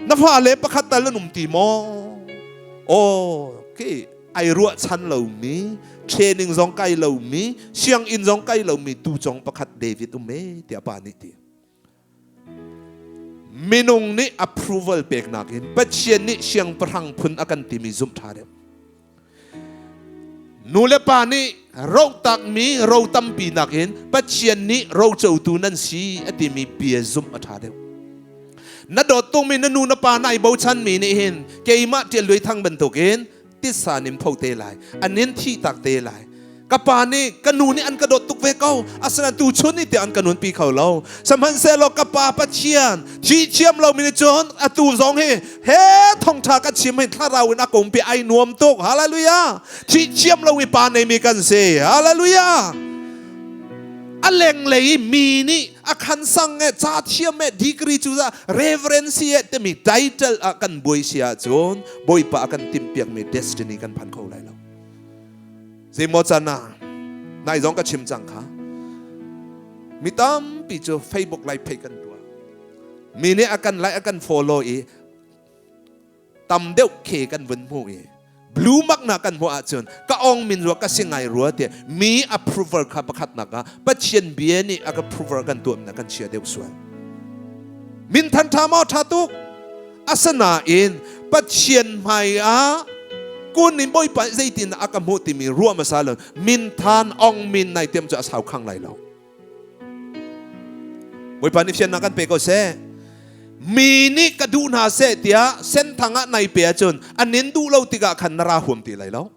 na fale pakhat tal an um ti maw? Aw khi ai ruahchan lomi training zong kai lomi sianginn zong kai lomi tucong pakhat David um e tiah pa nih ti. Minung nih approval peknak in Pathian nih siangpahrang phun a kan timi zumh ṭha deuh. Nu le pa nih rohtakmi ro tampi nakin Pathian nih rocotu nan si a timi bia zumh a ṭha deuh. Na dawt tukmi na nu na pa na i bochanmi nih hin keimah ṭial lui thang bantukin titsa nin pho te lai, an nin thih tak te lai. Ka pa nih ka nu nih an ka dawt tuk ve ko, asinain tuchun ni tiang an ka nunpi kho lo. Sihmanhsehlaw ka pa Pathian thih thiam lomi nih cun atu zong hi he thawngṭha ka chim hin thlarau in a kumpi ai nuam tuk. Hallelujah! Thih thiam lomi pa neimi kan si. Hallelujah! A lenglei i mi nih a khan sang e ca thiam e degree cu za reverend si e timi title ah kan buai si ahcun Bawipa a kan timhpiakmi destiny kan phan kho lai lo. Zeimaw can ah nai zong ka chim cang kha. Mi tampi cu Facebook lai phei kan tuah. Mi nih a kan like a kan follow i tam deuh khe kan vun hmu i blue mark na kan hmuh ahcun ka ong min rua ka si ngai rua ti mi approval kha pakhat nak ah Pathian bia nih a ka approval kan tuah na kan chia deuh sual. Min than tha maw tha tuk Asinain Pathian hmai ah kun in Bawipa zeitin a ka hmuh timi ruah hmasa lo min than ong min nai tiam cu a sau khang lai lo. Bawipa nih fiannak kan pe ko seh. Mi nih ka duh hna seh tiah senthang ah nai pe ahcun an nin duh lo tikah khan na ra huam ti lai lo.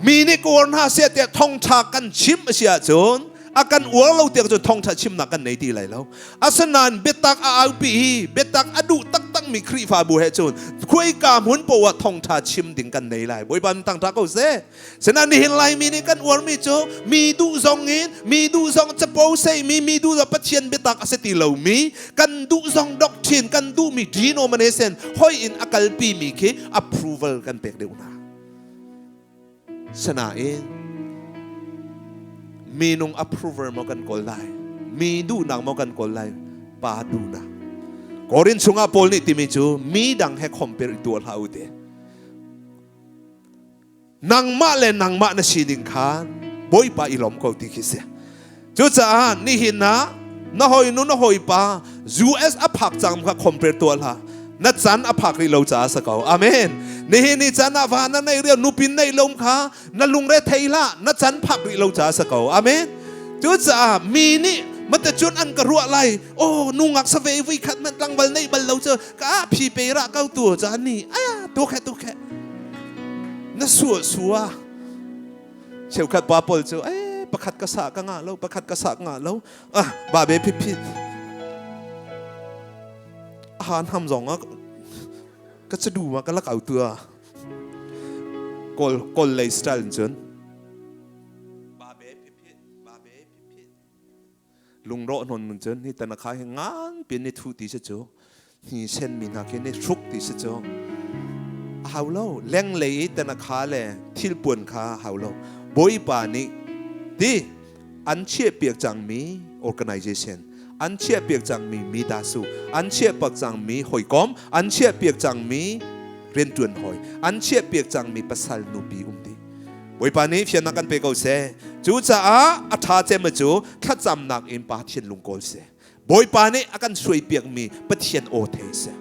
Mi nih ka uar hna seh tiah thawngṭha kan chim a si ahcun a kan uar lo tiah cun thawngṭha chimnak kan nei ti lai lo. Asinain biatak a aupi i biatak a duh taktakmi Khrihfabu he cun khuaika hmun poah ah thawngṭha chim ding kan nei lai. Bawipa in thangṭha ko seh. Sinain nihin Laimi nih kan uarmi cu mi duh zong in mi duh zong capo seimi mi duh zong Pathian biatak a si ti lomi kan duh zong doctrine kan duhmi denomination hoi in a kalpimi khi approval kan pek deuh hna. Sinain minung approver maw kan kawl lai mi duhnak maw kan kawl lai pa duhnak Korin chungah Paul nih timi cu mi dang he compare i tuah hlah u te nangmah le nangmah na sining khan Bawipa i lawm ko ti khi si Cucaah nihin ah na hawinu na hawipa US a phak cang kha compare tuah hlah. Na can a phak rih lo caah sa ko. Amen. Nihin ni can ah va na nei riau nupin nei lom kha na lungre thei hlah. Na can phak rih lo caah sa ko. Amen. Cucaah mi nih mate cun an ka ruah lai. Oh nungak save vui khat man tlangval nei bal lo cu ka phi pe ra kau tu ca ni. Aya tu khe tu khe. Na sua sua. Cheukhat pa pawl cu eh pakhat ka sah ka ngah lo pakhat ka sah ka ngah lo ah ba be phit phit han ham zong ah ka chadu ma ka lak au tua kawl kawl lei style cun ba be phit phit ba be phit phit lungrawh hnon mun cun hi tan kha hi ngan pin ni thu ti si cu hi sen mi hna khi ni hruk ti si cu a hau lo lenglei i tan kha le thil puan kha hau lo bawipa nih ti an chiah piak cangmi organization an chiah piak cangmi mi dasu an chiah piak cangmi hawikom an chiah piak cangmi riantuan hawi an chiah piak cangmi pasal nupi um ti Bawipa nih fiannak kan pe ko seh. Cucaah a ṭha cem cu thlacamnak in Pa thinlung kawl seh. Bawipa nih a kan suaipiakmi Pathian aw thei seh.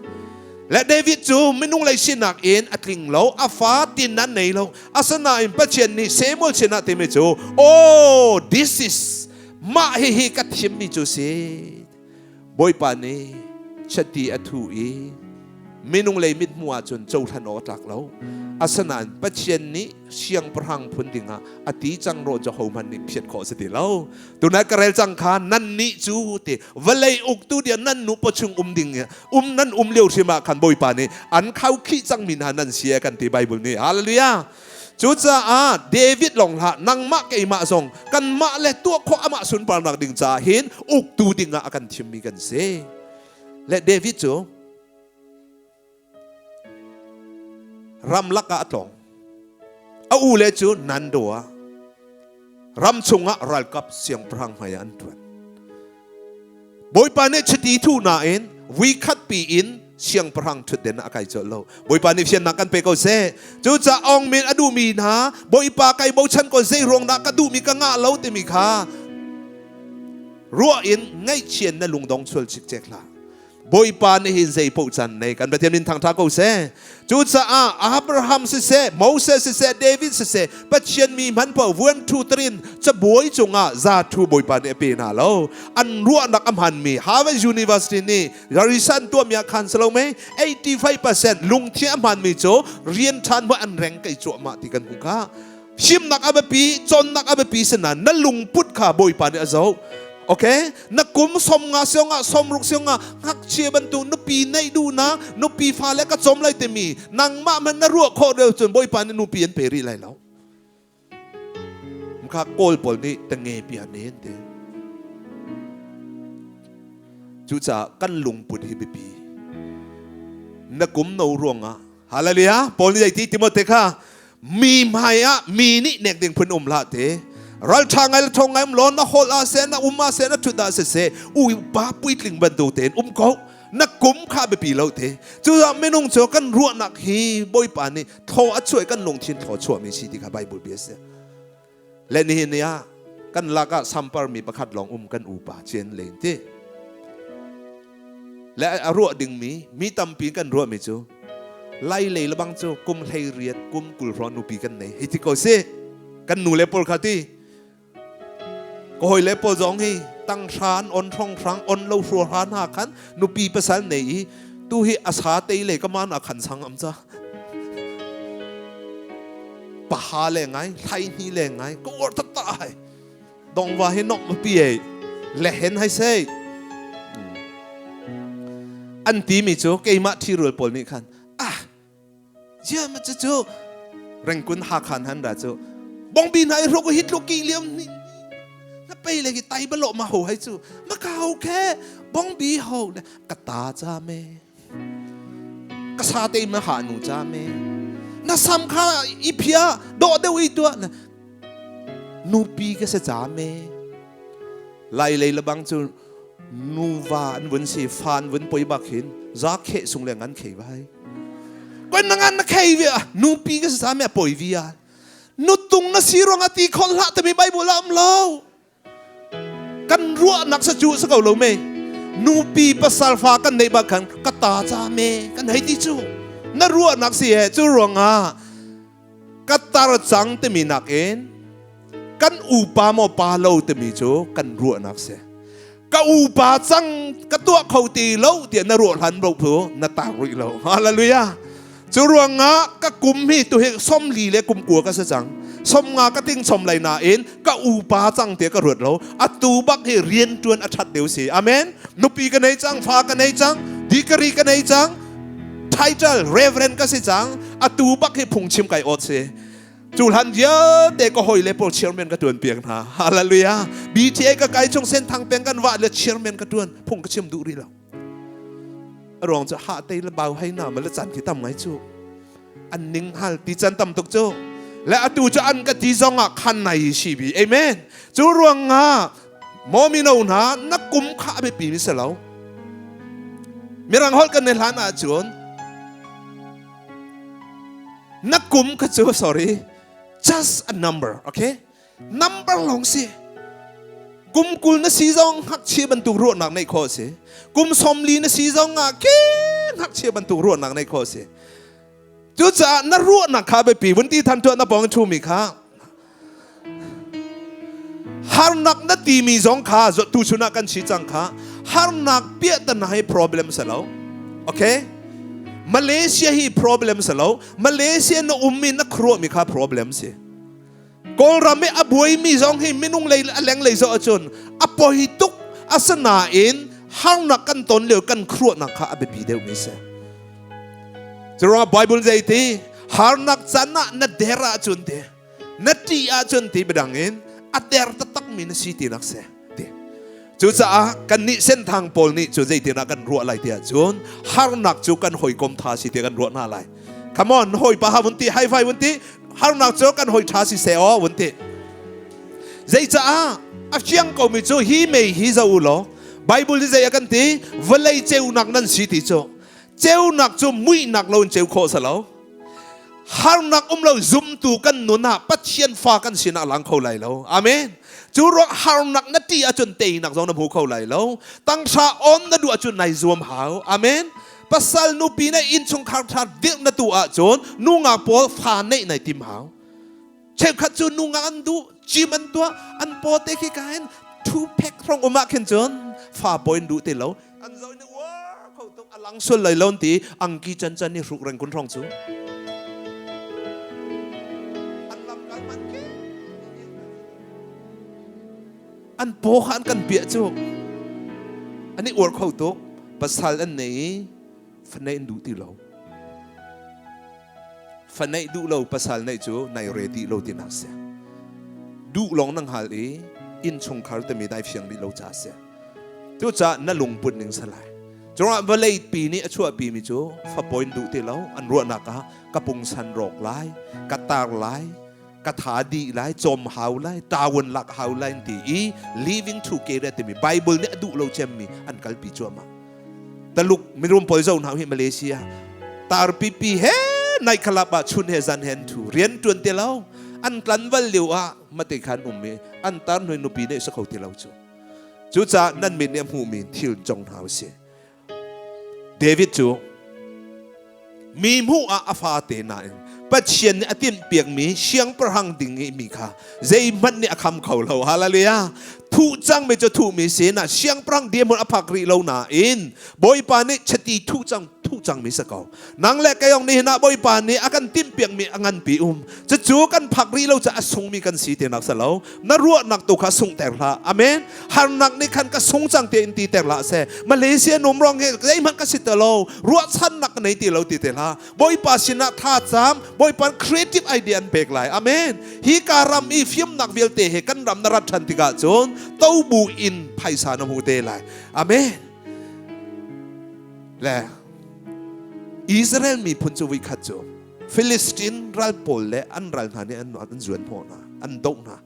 Le David cu minung lei sinak in a tling lo, a fa tin nan nei lo. Asinain Pathian nih Samuel sinah timi cu, Oh, this is mah hihi ka thimmi cu si. Bawipa nih chiti a thuh i. Minung lei mithmuh ahcun cohlan awk a tlak lo. Asinain Pathian nih siangpahrang phun dingah a ti cang rawh cu hohmanh nih phiat khawh a si ti lo. Tunai ka rel cang kha nan nih cu ti vawlei uktu dia nan nu pawchung um ding um nan um lio hrim ah khan Bawipa nih an khaukhih cangmi hna nan si kan ti Bible nih. Hallelujah. Cucaah David lawng hlah nangmah keimah zong kanmah le tuah khawh amah sunparnak ding caah hin uktu dingah a kan thimmi kan si. Le David cu ramlak ah a tlawng. A u le cu Nando ah ram chungah ralkap siangpahrang hmai ah an ṭuan. Bawipa nih chiti thu nain vuikhat pi in siangpahrang ṭhutden ah a kai colh lo. Bawipa nih fiannak kan pe ko seh. Cucaah ong min a duhmi hna Bawipa kai bochan ko zei ruang dah ka duhmi ka ngah lo timi kha ruah in ngaihchian na lungdong chual cikcek hlah. Bawipa nih hin zei paoh can nei kan Pathian min thangṭha ko seh. Cucaah Abraham siseh, Moses siseh, David siseh, Pathian mi hman paoh vuan ṭhu terin cabuai cungah za ṭhu Bawipa nih a pe hna lo. An ruahnak a hmanmi Harvard University nih research tuahmi ah khan si lo mei 85% lungthin a hmanmi cu rian ṭhan hmuh an reng kei cuahmah ti kan hmuh kha. Himnak a biapi, cawnnak a biapi sinain na lungput kha Bawipa nih a zoh. Okay? Na kum 50 siong ah 60 siong ah ngakchia bantuk nupi neih duhnak, nupi fale ka cawm lai timi nangmah hmanh na ruah khawh deuh cun Bawipa nih nupi an pe rih lai lo. Kha Kawl pawl nih tenge pia ne an ti. Cucaah kan lungput hi biapi. Na kum no ruangah Hallelujah. Paul nih ti Timote kha mi hmai ah mi nih nek ding phun um hlah te. Ral ṭha ngai le ṭhawng ngai um law na holh ah seh na um ah seh na ṭhut ah siseh u pa puitling bantuk tein um ko. Na kum kha biapi lo te. Cucaah minung cu kan ruahnak hi Bawipa nih thaw a chuah i kan lungthin thaw chuahmi si ti kha Bible bia a si. Le nihin ni ah kan lak ah sampar mi pakhat lawng um kan upa Chen Len ti. Le a ruah dingmi mi tampi kan ruahmi cu lai lei lebang cu kum 18 kum 20 hrawng nupi kan nei hei ti ko si kan nu le pawl kha ti ka hawi le pawl zong hi tang hran on hrong hrang on lo hrua hran ha khan nupi pasal nei i tu hi asa tei le ka man a khan sang am cha paha le ngai thlai hni le ngai ka uar tak ta ai dongva hi nok ma pi ei le hen hai sei an ti mi cu keimah ṭhirual pawl nih khan ah zia ma cu cu rengkun hakhan han ra cu bongbi hna i hruk hi tluk ki liam ni na pei le ki tai balo ma ho hai cu ma ka ho khe bongbi ho le ka ta cha me ka sa te ma ha nu cha me na sam kha i phia do deuh i tua nupi ka se cha me lai lei lebang cu nuva an vun si fa an vun poi bak hin za khe sung le ngan khei vai koi na ngan na khei vi nupi ka se cha me poi vi a nutung na si ruang ati khol hlah tami bible am lo kan ruahnak sa cu sa ko lo me nupi pasal fa kan neih bak khan ka ta cha me kan hei ti cu na ruahnak si he cu ruangah ka tar cang timi nakin kan upa maw pa lo timi cu kan ruahnak si ka upa cang ka tuah kho ti lo tiah na ruah hlan bo phu na tar rih lo hallelujah Cu ruangah ka kum hi tu hi 40 le kum 20 ka si cang. 50 ka ting chom lai nain ka upa cang tiah ka ruat lo. Atu bak hi rian ṭuan a ṭhat deuh si. Amen. Nupi ka nei cang, fa ka nei cang, degree ka nei cang, title reverend ka si cang. Atu bak hi phungchim kai awt si. Cu hlan vialte ka hawi le pawl chairman ka ṭuan piak hna. Hallelujah. BTA ka kai chung senthang peng kan vah le chairman ka ṭuan. Phung ka chim duh rih lo. A ruang cu ha te le bau hei na ma le chan khi tam ngai cu an ning hal ti chan tam tuk cu le atu cu an ka ti zong ah khan nai si bi amen cu ruang nga momi no hna na kum kha a biapi mi si lo mirang holh kan ne hlan ah cun na kum kha cu sorry just a number okay Number lawng si. Kum 20 na si zong ngakchia bantuk ruahnak neih khawh si. Kum 40 na si zong ah ke ngakchia bantuk ruahnak neih khawh si. Cucaah na ruahnak kha biapi vun ti than tuah na pawng thumi kha harnak na timi zong kha tu chun ah kan si cang kha harnak piahtana hi problem si lo. Okay? Malaysia hi problem si lo. Malaysia na ummi na khuaruahmi kha problem si. Kawlram i a buaimi zong hi minung lei a lenglei zoh ahcun a poi tuk asinain harnak kan ton lio kan khuaruahnak kha a biapi deuhmi si. Curuangah Bible zei ti harnak can ah na der ahcun ti na ṭih ahcun ti biadang in a der taktakmi na si tinak si ti. Cucaah kannih senthang pawl nih cu zeitinah kan ruah lai ti ahcun harnak cu kan hawikom tha si ti kan ruah hna lai. Come on, hawipa ha vun ti, high five vun ti, harnak cu kan hawi tha si seh aw vun ti. Zeicaah a fiang komi cu hi mei hi zo u law Bible nih zei a kan ti vawlei ceunak nan si ti cu ceunak cu muihnak lo in ceu khawh si lo. Harnak um lo zumtu kan nun ah Pathian fa kan sinah lang kho lai lo. Amen. Cu ruang harnak na ti ahcun teinak zong na hmu kho lai lo. Tanghra on na duh ahcun nai zuam hau. Amen. Pasal nupi na innchungkhar ṭha dirh na tu ahcun nungak pawl fa neih nai tim hau. Cheukhat cu nungak an duh, gym an tuah, an paw te khi ka hin two pack hrong um ah khin cun fa pawi an duh ti lo. An zoh in uar kho tuk a lang sual lai lo ti angki can can i hruk reng kun hrong cu. An lam kal man ke. An paw kha an kan piah cu. An i uar kho tuk. Pasal an nei i fanei an duh ti lo. Fa neih duh lo pasal neih cu nai re ti lo tinak si. Duh lawng nang hal i innchungkhar timi dai fiang rih lo ca si. Cucaah na lungput ning salai. Curuangah vawlei pi nih a chuahpi mi cu fapawi in duh ti lo an ruahnak ah ka pungsan rawk lai, ka tar lai, ka tha dih lai, cawm hau lai, tawun lak hau lai ti i living together timi Bible nih a duh lo cemmi an kalpi cuahmah. Taluk mirum pawl zo hna hi Malaysia tar pipi he nai khalap ah chun he zan he an thu rian tuan te lo an tlanval lio ah mate khan um i an tar hnui nupi ne sa kho ti lo cu cucaah nan mit nih a hmuhmi thil cong hna usih David cu mi hmuh ah a fate nain Pathian nih a tinhpiakmi siangpahrang ding i mi kha zeihmanh nih a kham kho lo. Hallelujah. Thuh cangmi cu thuhmi sin ah siangpahrang dirhmun a phak rih lo nain Bawipa nih chiti thuh cang thuh cangmi si ko. Nang le kei nih hin ah Bawipa nih a kan timhpiakmi a nganpi um. Cucu kan phak rih lo caah a sungmi kan si tinak si lo. Na ruahnak tu kha sunghter hlah. Amen. Harnak nih khan ka sung cang te in ti ter hlah seh. Malaysia num rong hi zeihmanh ka si te lo. Ruahchannak ka nei ti lo ti te hlah. Bawipa sinah tha cam, Bawipa creative idea an pek lai. Amen. Hi ka ram i fimnak vialte he kan ram na rat ṭhan tikah cun tobu in phaisa na hmu te lai. Amen. Le Israel miphun cu voikhat cu Philistine ral pawl le an ral hna nih an an zuan hnawh hna, an doh hna.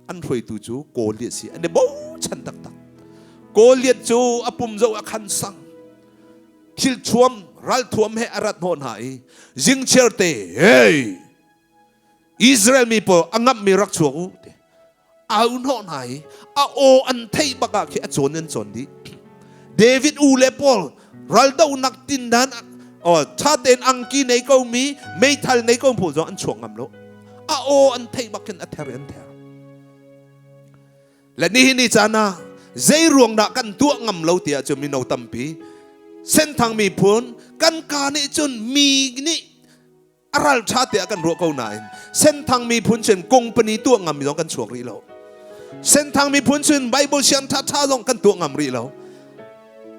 An hruaitu cu Goliath si. An i bochan taktak. Goliath cu a pum zoh a khan sang. Thilthuam ralthuam he a rat hnawh hna i zingchiar te hey Israel mi pawl a ngamhmi rak chuak u ti au hnawh hna i a aw an theih bak ah khi a cawn an cawn dih David u le pawl raldohnak tindan oh tha tein angki nei ko mi meithal nei ko pawl zong an chuak ngam lo a aw an theih bak khin a ther an ther Le nihin ni caan ah zei ruang dah kan tuah ngam lo tiah cu mino tampi Senthang miphun kan ka nih cun mi nih a ral ṭha tiah kan ruah ko nain Senthang miphun cun company tuah ngam mi zong kan chuak rih lo. Senthang miphun cun Bible siang ṭha ṭha zong kan tuah ngam rih lo.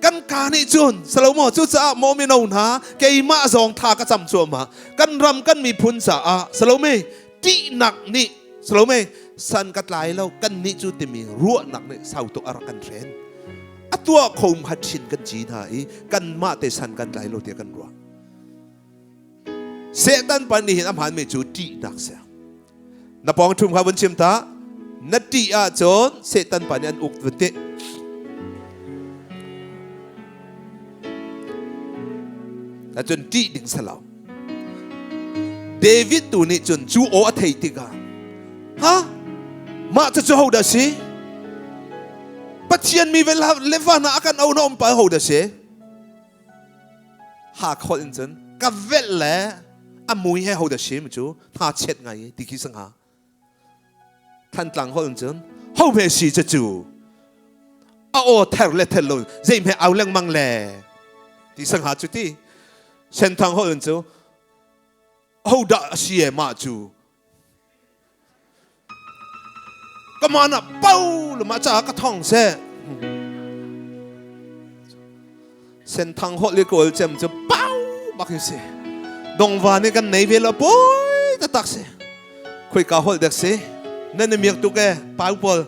Kan ka nih cun Salomo cucaah maw mino hna keimah zong tha ka cam cuahmah kan ram kan miphun caah Salome ṭihnak nih Salome san ka tlai lo kan nih cu timi ruahnak nih sau tuk a rak kan hren a tuah kho hat chin kan ci hna i kanmah te san kan tlai lo tiah kan ruah Satan pa nih hin a hmaanmi cu ṭihnak si na pawng ṭhum kha vun chim ta na ṭih ahcun Satan pa nih an uk vun ti Ahcun ṭih ding si lo. David tu nih cun cu aw a thei tikah ha mah cu cu hodah si Pathian mi ve le va hna a kan o na um pa hodah si ha kholh in cun ka velh le a mui he hodah si mi cu hna chet ngai ti khi sangha Thantlang holh in cun ho hme si cu cu a aw ther le ther lo zei hme au lengmang le ti sangha cu ti. Senthang holh in cu hodah a si e mah cu ka man ah pau le mah caah ka thong seh Senthang holh le kawl cem cu pau bak hi si dongva nih kan nei ve lo poi taktak si khoika holh dek si nan i miak tuk e pau pawl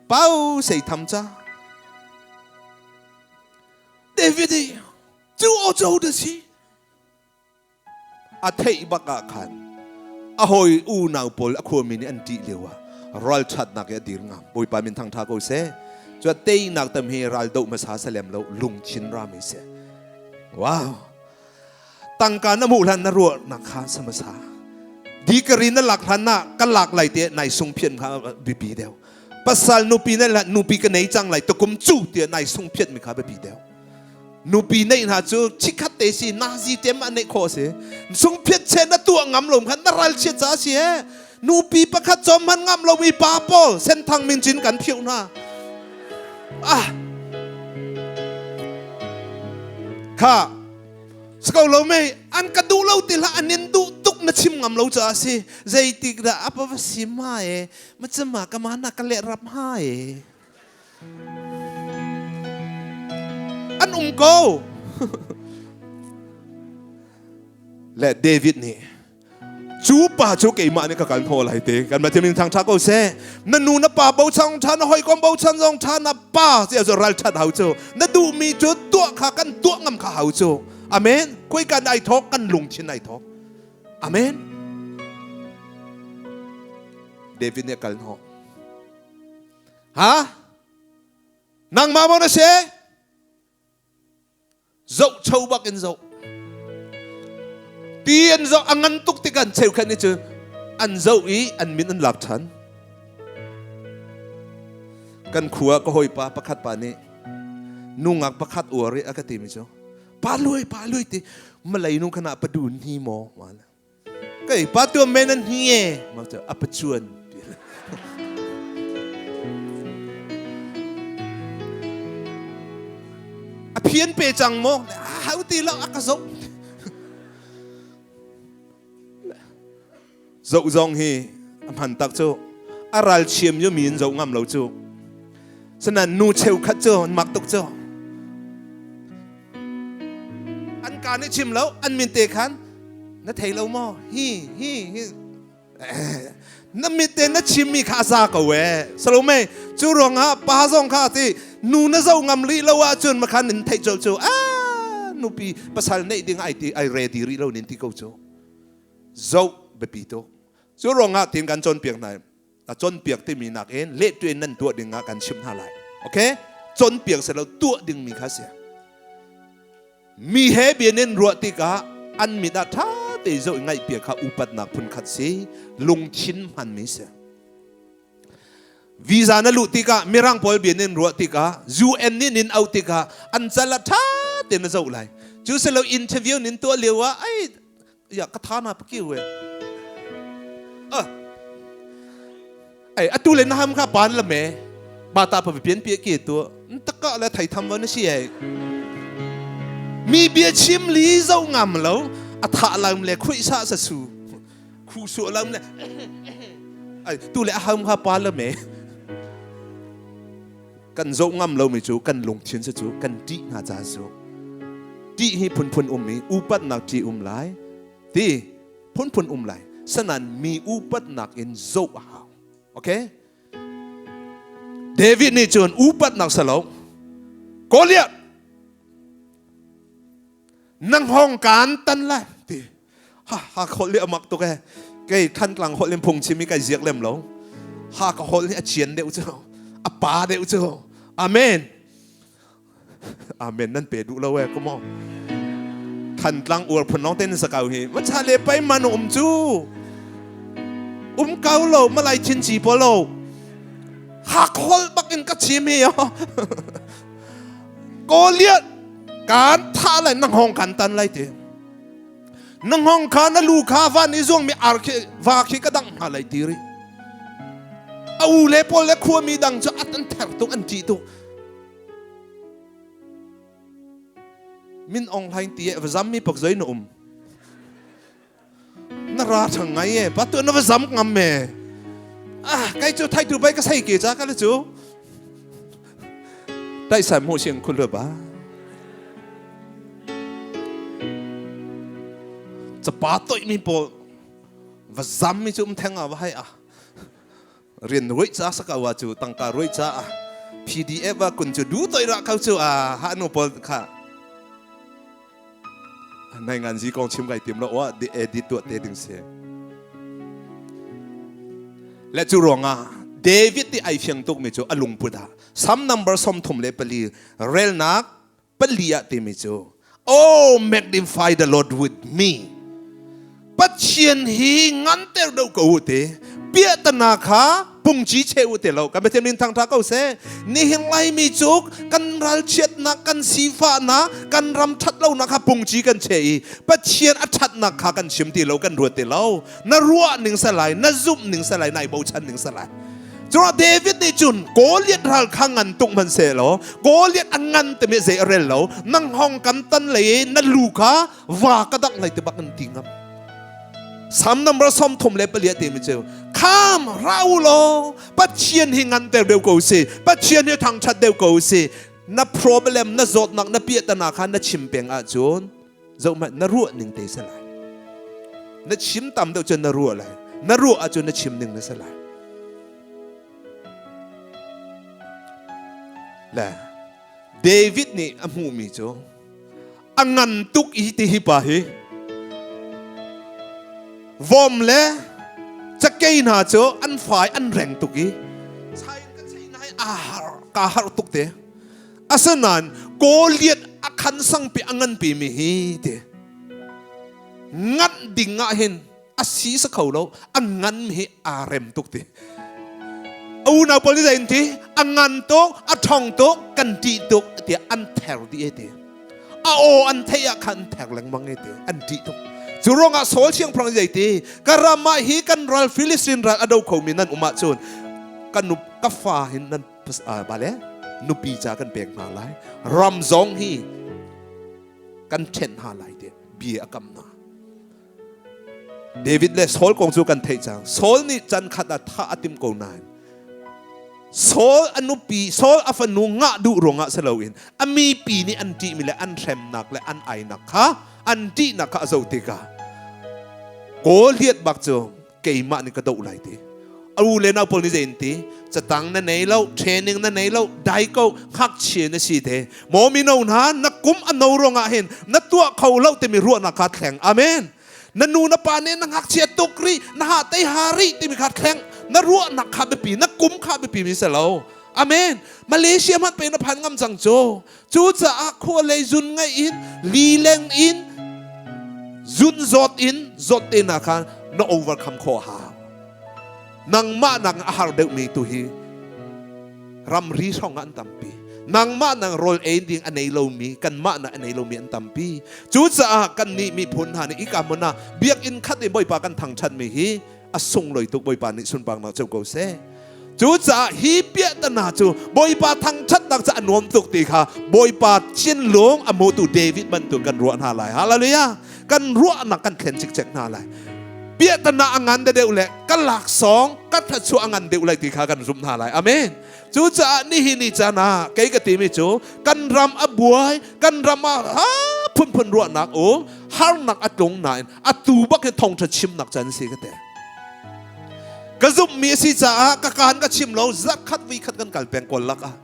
pau sei tham ca David i cu aw cu da si A theih bak ah khan a hawi unau pawl a khuami nih an ṭih lio ah ralṭhatnak i a dir ngam. Bawipa min thangṭha ko seh. Cua teinak tam hi ral doh hmasa salem lo lungthin rami si. Wow. Tangka na hmuh hlan na ruahnak kha samasa. Dikari na lak hlan na ka lak lai te nai sung phian kha bipi deuh. Pasal nupi na nupi ka nei cang lai tukum cu tiah nai sung phiat mi kha biapi deuh. Nupi neih hna cu chikhat te si nazi tem ah neih khawh si. Sungphiat che na tuah ngam lo khan na ral chiat ca si he. Nupi pakhat cawm hman ngam lo mi pa pawl senthang min cin kan phiuh hna. Ah. Kha Siko lo mei an ka duh lo ti hlah an in duh tuk na chim ngam lo caah si zeitik dah apa va si ma e macama ka mana ka leh rap ha e An um ko. Le David nih cu pa cu keimah nih ka kal hnaw lai te kan Pathian min thangtha ko seh na nu na pa bochan tha na hawikom bochan zong tha na pa cia cu ral that hau cu na duhmi cu tuah kha kan tuah ngam kha hau cu amen koi kan ai thawk kan lungthin ai thawk amen David nih a kal hnawh Ha? Nangmah maw na si? Zoh cho bak in zoh. Ti an zoh a ngan tuk tik an cheukhat nih cu an zoh i an min an lak ṭhan. Kan khua ka hawipa pakhat pa nih nungak pakhat uar i a ka timi cu pa luai pa luai ti malay nu khana padun hi maw Kei pa tuam men an hi e ma cu a pachuan a phian pe cang maw hau ti lo a ka zoh zoh zong hi a hman tak cu a ral chiam yo mi in zoh ngam lo cu sanan nu cheukhat cu an mak tuk cu an ka nih chim lo an min te khan na thei lo maw hi hi hi na mit te na chimmi kha a za ko e Salome cu ruangah pa zong kha ti nu na zo ngam rih lo ahcun makhan in theih colh cu a nupi pasal neih ding ai ti ai ready rih lo nin ti ko cu zoh biapi tuk cu ruangah tin kan cawnpiak hna a cawnpiak timi nakin lehtuin nan tuah ding ah kan chimh hna lai okay cawnpiak se lo tuah ding mi kha si Mi he bia nan ruah tikah an mit ah ṭha te zoh i ngaihpiak kha upatnak phunkhat si, lungthin hmanmi si. Visa na luh tikah mirang pawl bia nan ruah tikah UN nih nin auh tikah an cal ah ṭha te na zoh lai. Cu silo interview nin tuah lio ah ai ya ka tha na pakiu e. Ah. Ai atu le na ham kha pan la me ba ta pa pian pi ke tu taka le thai tham na si ai mi bia chim li zo ngam lo a tha lam le khui sa sa su khu su lam le ai tu le ham kha pa la me kan zo ngam lo mi cu kan lungthin sa cu kan ṭih hna ca su ṭih hi phunphun um i upatnak ṭih um lai ti phunphun um lai sanan mi upatnak in zoh a hau okay David nih cun upatnak salo Goliath nang hong kan tan lai ti ha ha khol li amak tuk e kei thantlang hol in phung chim i kai ziak lem lo ha ka hol hi a chian deuh cu a pa deuh cu amen Amen nan pe duh lo e come on. Thantlang uar phun long ten sa kau hi. Ma cha le pai man um cu. Um kau lo malai chin chi po lo. Hak hol bak in ka chim hi yo. Goliath kan tha lai nang hong kan tan lai ti. Nang hong kha na lu kha van i zuang mi ar khi va khi ka dang hna lai ti ri. A u le pawl le khua mi dang cu at an ther tuk an ṭih tuk. Min Aung Hlaing ti e va zam mi pak zoi na um. Na ra thang ngai e pa tu na va zam ngam me. Ah kai chu thai tu bai ka sai ke cha ka le chu. Tai sai mu siang khul ba. Chapa toi mi pawl va zam mi chu um theng a va hai a. Rian ruai ca saka wa cu tangka ruai ca a PDF a kun cu du toi ra kau cu a ha nu pawl kha nai ngan zi kong chim kai tim lo wa di edit tuah te ding se le cu ruangah David ti ai fiang tuk mi cu a lungput ah Psalm number 34 relnak pali ah timi cu Oh magnify the Lord with me Pathian hi nganter deuh ko u te piahtana kha pungci che u te lo kan Pathian min thangtha ko seh nihin laimi cu kan ralchiatnak kan sifahnak kan ram that lonak kha pungci kan che i Pathian a thatnak kha kan chim ti lo kan ruat ti lo na ruah ning salai na zumh ning salai nai bochan ning salai Cura David nih cun Goliath ral kha ngan tuk hmanh seh law Goliath a ngan timi zei a rel lo nang hong kan tan lei i na lu kha va ka dangh lai ti bak an ti ngam. Psalm number 34 timi cu kham ra u law Pathian hi ngan ter deuh ko si Pathian hi thangthat deuh ko si na problem na zawtnak na piahtana kha na chim peng ahcun zohhmanh na ruah ning te si lai na chim tam deuh cun na ruah lai na ruah ahcun na chim ning na si lai le David nih a hmuhmi cu a ngan tuk i ti hi pa hi vom le cakei hna cu an fai an reng tuk i chai ka chei nai a har ka har tuk te Asinain Goliath a khan sangpi a nganpi mi hi ti nganh ding ah hin a si sa kho lo a ngan mi hi aa rem tuk ti a unau pawl nih zei an ti a ngan tuk a ṭhong tuk kan ṭih tuk tiah an ther dih e ti a aw an theih ah khan an ther lengmang e ti an ṭih tuk cu ruangah Saul siangpahrang zei ti ka ram ah hi kan ral Filistin ral a do khomi nan um ahcun ka nu ka fa hin nan bale nupi ca kan pek hna lai ram zong hi kan ṭhen hna lai ti bia a kam hna David le Saul kong cu kan theih cang Saul nih chan khat ah thah a tim ko nain Saul a nupi Saul a fanu ngah duh ruangah si loin a mipi nih an ṭihmi le an hremnak le an ainak kha an ṭihnak kha a zoh tikah Goliath bak cu keimah nih ka doh lai ti a u le nau pawl nih zei an ti catang na nei lo training na nei lo dai ko ngakchia na si te maw mino hna na kum a no ruangah hin na tuah kho lo timi ruahnak kha thleng amen na nu na pa nih na ngakchia tuk rih na ha tei ha rih timi kha thleng na ruahnak kha biapi na kum kha biapi mi si lo amen Malaysia hmanh pe na phan ngam cang cu Cucaah khua lei zun ngaih in lileng in zun zawt in zawt te na kha na overcome khawh hau. Nangmah nang a har deuhmi tu hi ramri hrawng ah an tampi. Nangmah nang rawl ei ding a nei lomi kanmah nak a nei lomi an tampi. Cucaah kannih miphun hna nih ika hmun ah biakinn khat i Bawipa kan thangṭhatmi hi a sunglawi tuk Bawipa nih sunparnak co ko seh. Cucaah hi piahtana cu Bawipa thangṭhatnak cu a nuam tuk ti kha Bawipa thinlung a hmutu David bantuk kan ruah hna lai. Hallelujah! Kan ruahnak kan thlen cikcek hna lai. Piahtana a ngan deuh le ka laksawng ka thluachuah a ngan deuh lai ti kha kan zumh hna lai. Amen. Cucaah nihin ni caan ah kei ka timi cu kan ram a buai, kan ram ah phunphun ruahnak um, harnak a tlung nain atu bak hin thawngṭha chimnak caan si ka ti. Ka zumhmi a si caah ka kaan ka chim lo zarhkhat voikhat kan kal peng kawl lak ah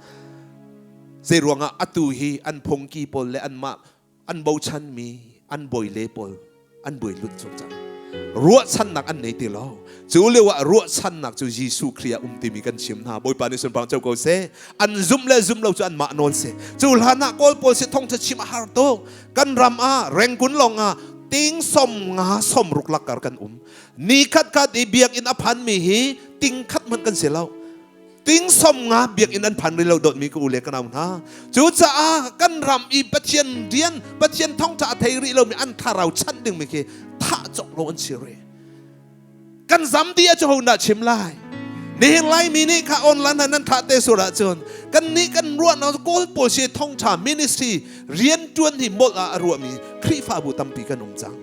zei ruangah atu hi an phungki pawl le anmah an bochanmi an bawile pawl an buai lut chung cang ruahchannak an nei ti lo cu lio ah ruahchannak cu Jesuh Khrih ah um timi kan chim hna Bawipa nih sunpang co ko seh an zum le zum lo cu anmah nawl si cu hlan ah kawl pawl si thongtha chim a har tuk kan ram ah Rangoon lawng ah ting som nga som ruk lakar kan um Ni khatkhat i biakinn a phanmi hi ting khat hmanh kan si lo. Ting som nga biakinn an phan rih lo dawtmi ka u le ka nau hna. Cucaah kan ram i Pathian rian, Pathian thawngṭha a thei rih lomi an thlarau chanh dingmi khi thah cawk lo an si rih. Kan zam dih ah cu ho dah chim lai? Nihin Laimi nih kha online ah nan thah te sur ahcun kan nih kan ruahnak Kawl pawl si thongtha ministry riantuan hi molh ah a ruahmi Khrihfabu tampi kan um cang.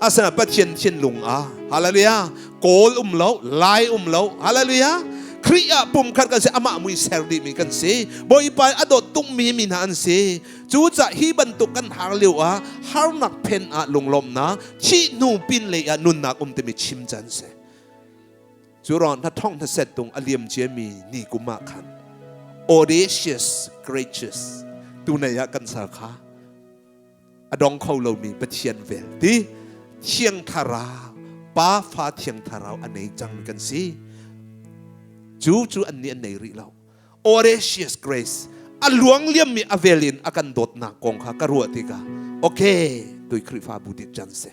Asana Pathian thinlung ah hallelujah Kawl um lo Lai um lo hallelujah Khrih ah pumkhat kan si amah mui ser dihmi kan si Bawipa a dawt tukmi mi hna an si cucah hi bantuk kan har lio ah harnak phen ah lunglawmhnak thih hnu pin lei ah nunnak um timi chim can si Cu ruang hna thong hna set tung a liam ciami ni kum ah khan audacious gracious tunei ah kan sal kha a dong kho lomi Pathian vel ti Thiang Thlarau Pa Fa Thiang Thlarau a nei cang kan si cu cu an nih an nei rih lo audacious grace a luang liammi a vel in a kan dawtnak kong kha ka ruah tikah okay tui Khrihfabu dit can si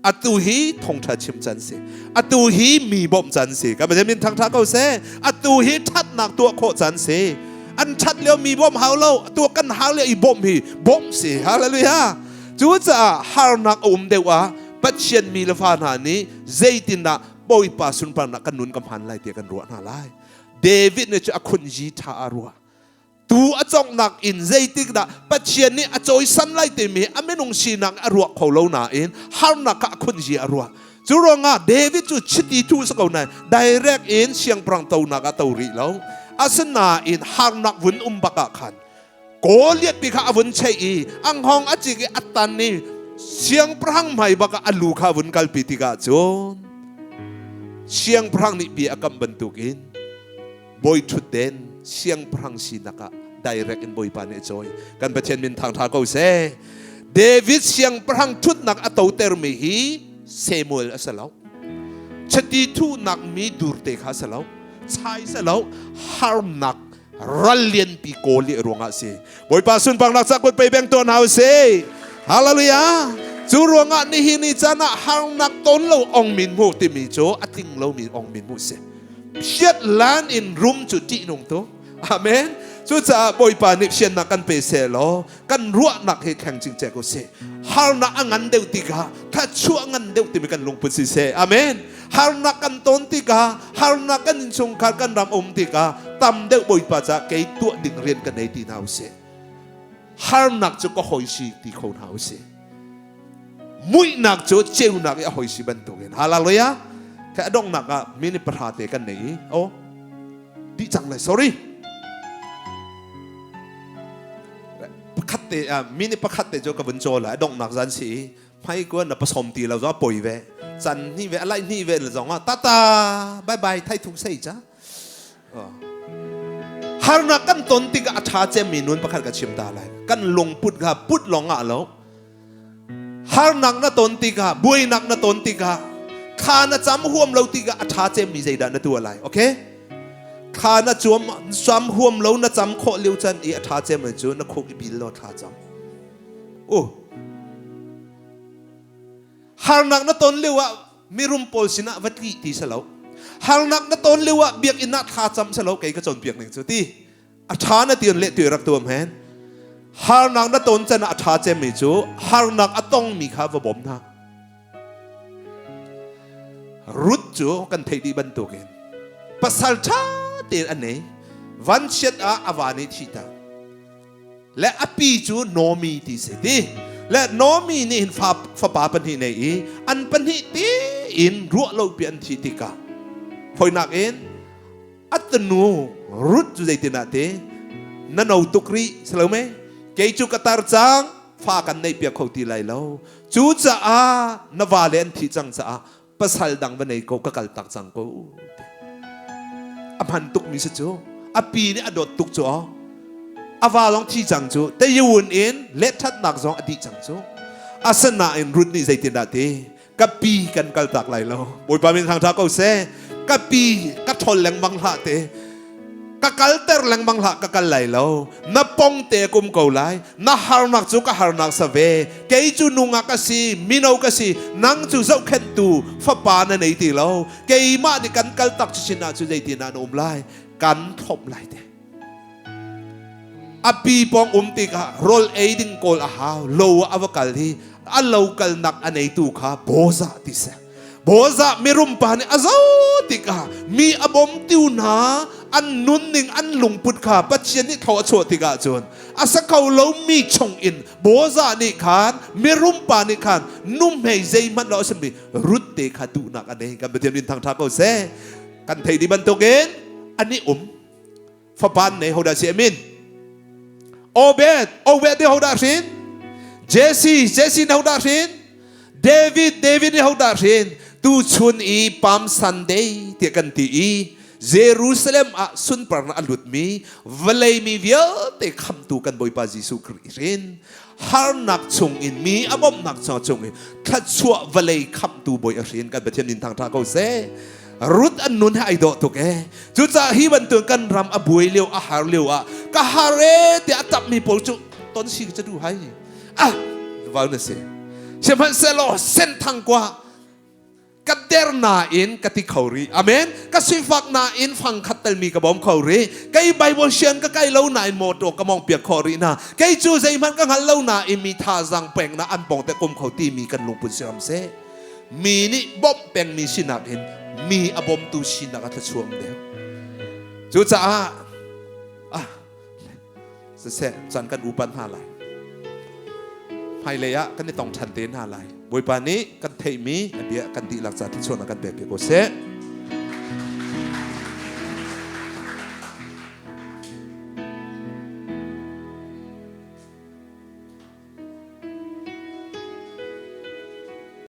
Atu hi thongtha chim can si. Atu hi mi bawmh can si. Ka min thangtha ko seh. Atu hi thatnak tuah khawh can si. An that lio mi bawmh hau lo. Tuah kan hau lio i bawmh hi bawmh si. Hallelujah. Cucaah harnak a um deuh ah Pathian mi le fa hna nih zeitindah Bawipa sunparnak kan nun ka hman lai tiah kan ruah hna lai. David nih cu a khunji tha a ruah. Tu a conghnak in zeitikdah Pathian nih a cawisan lai timi a minung sinak a ruah kho lo nain harnak kha a khunzia a ruah. Cu ruangah David cu chiti thu si ko nain direct in siangpahrang tonak ah to rih lo. Asinain harnak vun um bak ah khan Goliath ti kha a vun cheih i a hngawng a cik i a tan i siangpahrang hmai bak ah a lu kha a vun kalpi tikah cun siangpahrang nih bia a kamh bantukin Bawi ṭhutden siangpahrang sinak ah direct in Bawipa nih a cawi. Kan Pathian min thangṭha ko seh. David siangpahrang ṭhutnak a totermi hi Samuel a si lo. Chiti thuhnak mi durte kha a si lo. Chai si lo. Harnak ral lianpi kawl i ruangah si. Bawipa sunparnak ca kut pei beng tuan hau si. Hallelujah. Cu ruangah nihin ni caan ah harnak ton lo ong min hmu timi cu a tling lomi ong min hmu si. Phiat lan in rum cu ṭihnung tu. Amen. Cucaah Bawipa nih siannak kan pe seh law kan ruahnak hi thleng cingcek u sih. Harnak a ngan deuh tikah thluachuah ngan deuh timi kan lungput si seh. Amen. Harnak kan ton tikah harnak kan innchungkhar kan ram um tikah tam deuh Bawipa caah kei tuah ding rian ka nei ti hna u sih. Harnak cu ka hoi si ti kho hna u sih. Muihnak cu ceunak i a hoi si bantukin. Hallelujah. Ka donghnak ah minute 10 te kan nei i oh dih cang lai sorry. Pakhat te minute pakhat te cu ka vun cawl lai donghnak zan si i hmai kuan na pasom ti lo zo poi ve can hni ve alai hni ve le zong ah tata bye bye thai thung sei cha Harnak kan ton tikah a ṭha cemmi nun pakhat ka chim ta lai. Kan lungput kha put lawng ah lo. Harnak na ton tikah, buainak na ton tikah, thla na cam huam lo tikah a ṭha cemmi zeidah na tuah lai? Okay? Thla na cuam cam huam lo na cam khawh lio can i a ṭha cemmi cu na khuk i bil law thla cam. Uh. Harnak na ton lio ah mirum pawl sinah va tli ti si lo harnak na ton lio ah biakinn ah thla cam si lo kei ka cawnpiak ning cu ti a ṭha na ti le tu rak tuam hen harnak na ton can ah a ṭha cemmi cu harnak a tongmi kha va bawm hna Ruth cu kan theih dih bantukin pasal ṭha tein a nei vanchiat ah a va nih thih tak Le a pi cu Nomi ti si ti. Le Nomi nih hin fa, fapa pahnih nei i an pahnih tein ruah lo pi an thih tikah foinak in a tunu Ruth cu zeitin ah ti na no tuk rih si lo me kei cu ka tar cang fa kan neih piak kho ti lai lo cucaah na va le an thih cang caah pasal dang va nei ko ka kal tak cang ko a hman tuk mi si cu a pi nih a dawt tuk cu a va lawng thi cang cu tayun in lethatnak zong a dih cang cu asinain Ruth nih zeitindah ti ka pi kan kal tak lai lo bawipa min thang tha ko seh ka pi ka thol lengmang hlah te Ka kalter lengmang hlah ka kal lai lo. Na pong te kum ko lai. Na harnak cu ka harnak sa ve. Kei cu nungak ka si, mino ka si. Nang cu zohkhenhtu fapa na nei ti lo. Keimah nih kan kal tak chin ah cu zeitin ah na um lai? Kan thlop lai te. A pi pong um tikah rawl ei ding kawl a hau. Lo ah a va kal hi a lo kalnak a neitu kha Boza ti seh. Bozah mirum pa nih a zo tikah mi a bawmtu hna an nunning an lungput kha Pathian nih thaw a chuah tikah cun a sa kho lomi chung in Bozah nih khan mirum pa nih khan nuhmei zeihmanh lo a simi Ruth te kha duhnak a nei. Kan Pathian min thangṭha ko seh. Kan thei dih bantukin an i um. Fapa an nei hodah si amin? Obed, Obed nih hodah hrin? Jesse, Jesse nih hodah hrin? David, David nih hodah hrin? Tuchun i Palm Sunday tiah kan ti i Jerusalem ah sunparnak a lutmi vawlei mi vialte khamtu kan Bawipa Jesuh Khrih hrin harnak chung in mi a bawmhnak chung in thluachuah vawlei khamtu Bawi a hrin kan Pathian min thangṭha ko seh. Ruth an nun he ai dawh tuk ee. Cucaah hi bantuk kan ram a buai lio a har lio ah ka har ee tiah a tapmi pawl cu ton si ka du hai. Ah vau na si. Sihmanhsehlaw senthang kwa ka der nain ka ti kho rih. Amen. Ka sifak nain fang khat telmi ka bawm kho rih. Kei Bible sian ka kai lo nain motor ka mong piak kho rih na. Kei cu zeihmanh ka hngal lo nain mi thazang peng na an pong te kum kho timi kan lungput siram seh. Mi nih bawmh pengmi sinak in mi a bawmtu sinak a thluachuam deuh. Cucaah ah siseh caan kan upat hna lai. Hmailei ah kan i tong ṭhan te hna lai. Bawipa nih kan theihmi a bia kan dihlak ca thluachuahnak kan pek piak ko seh.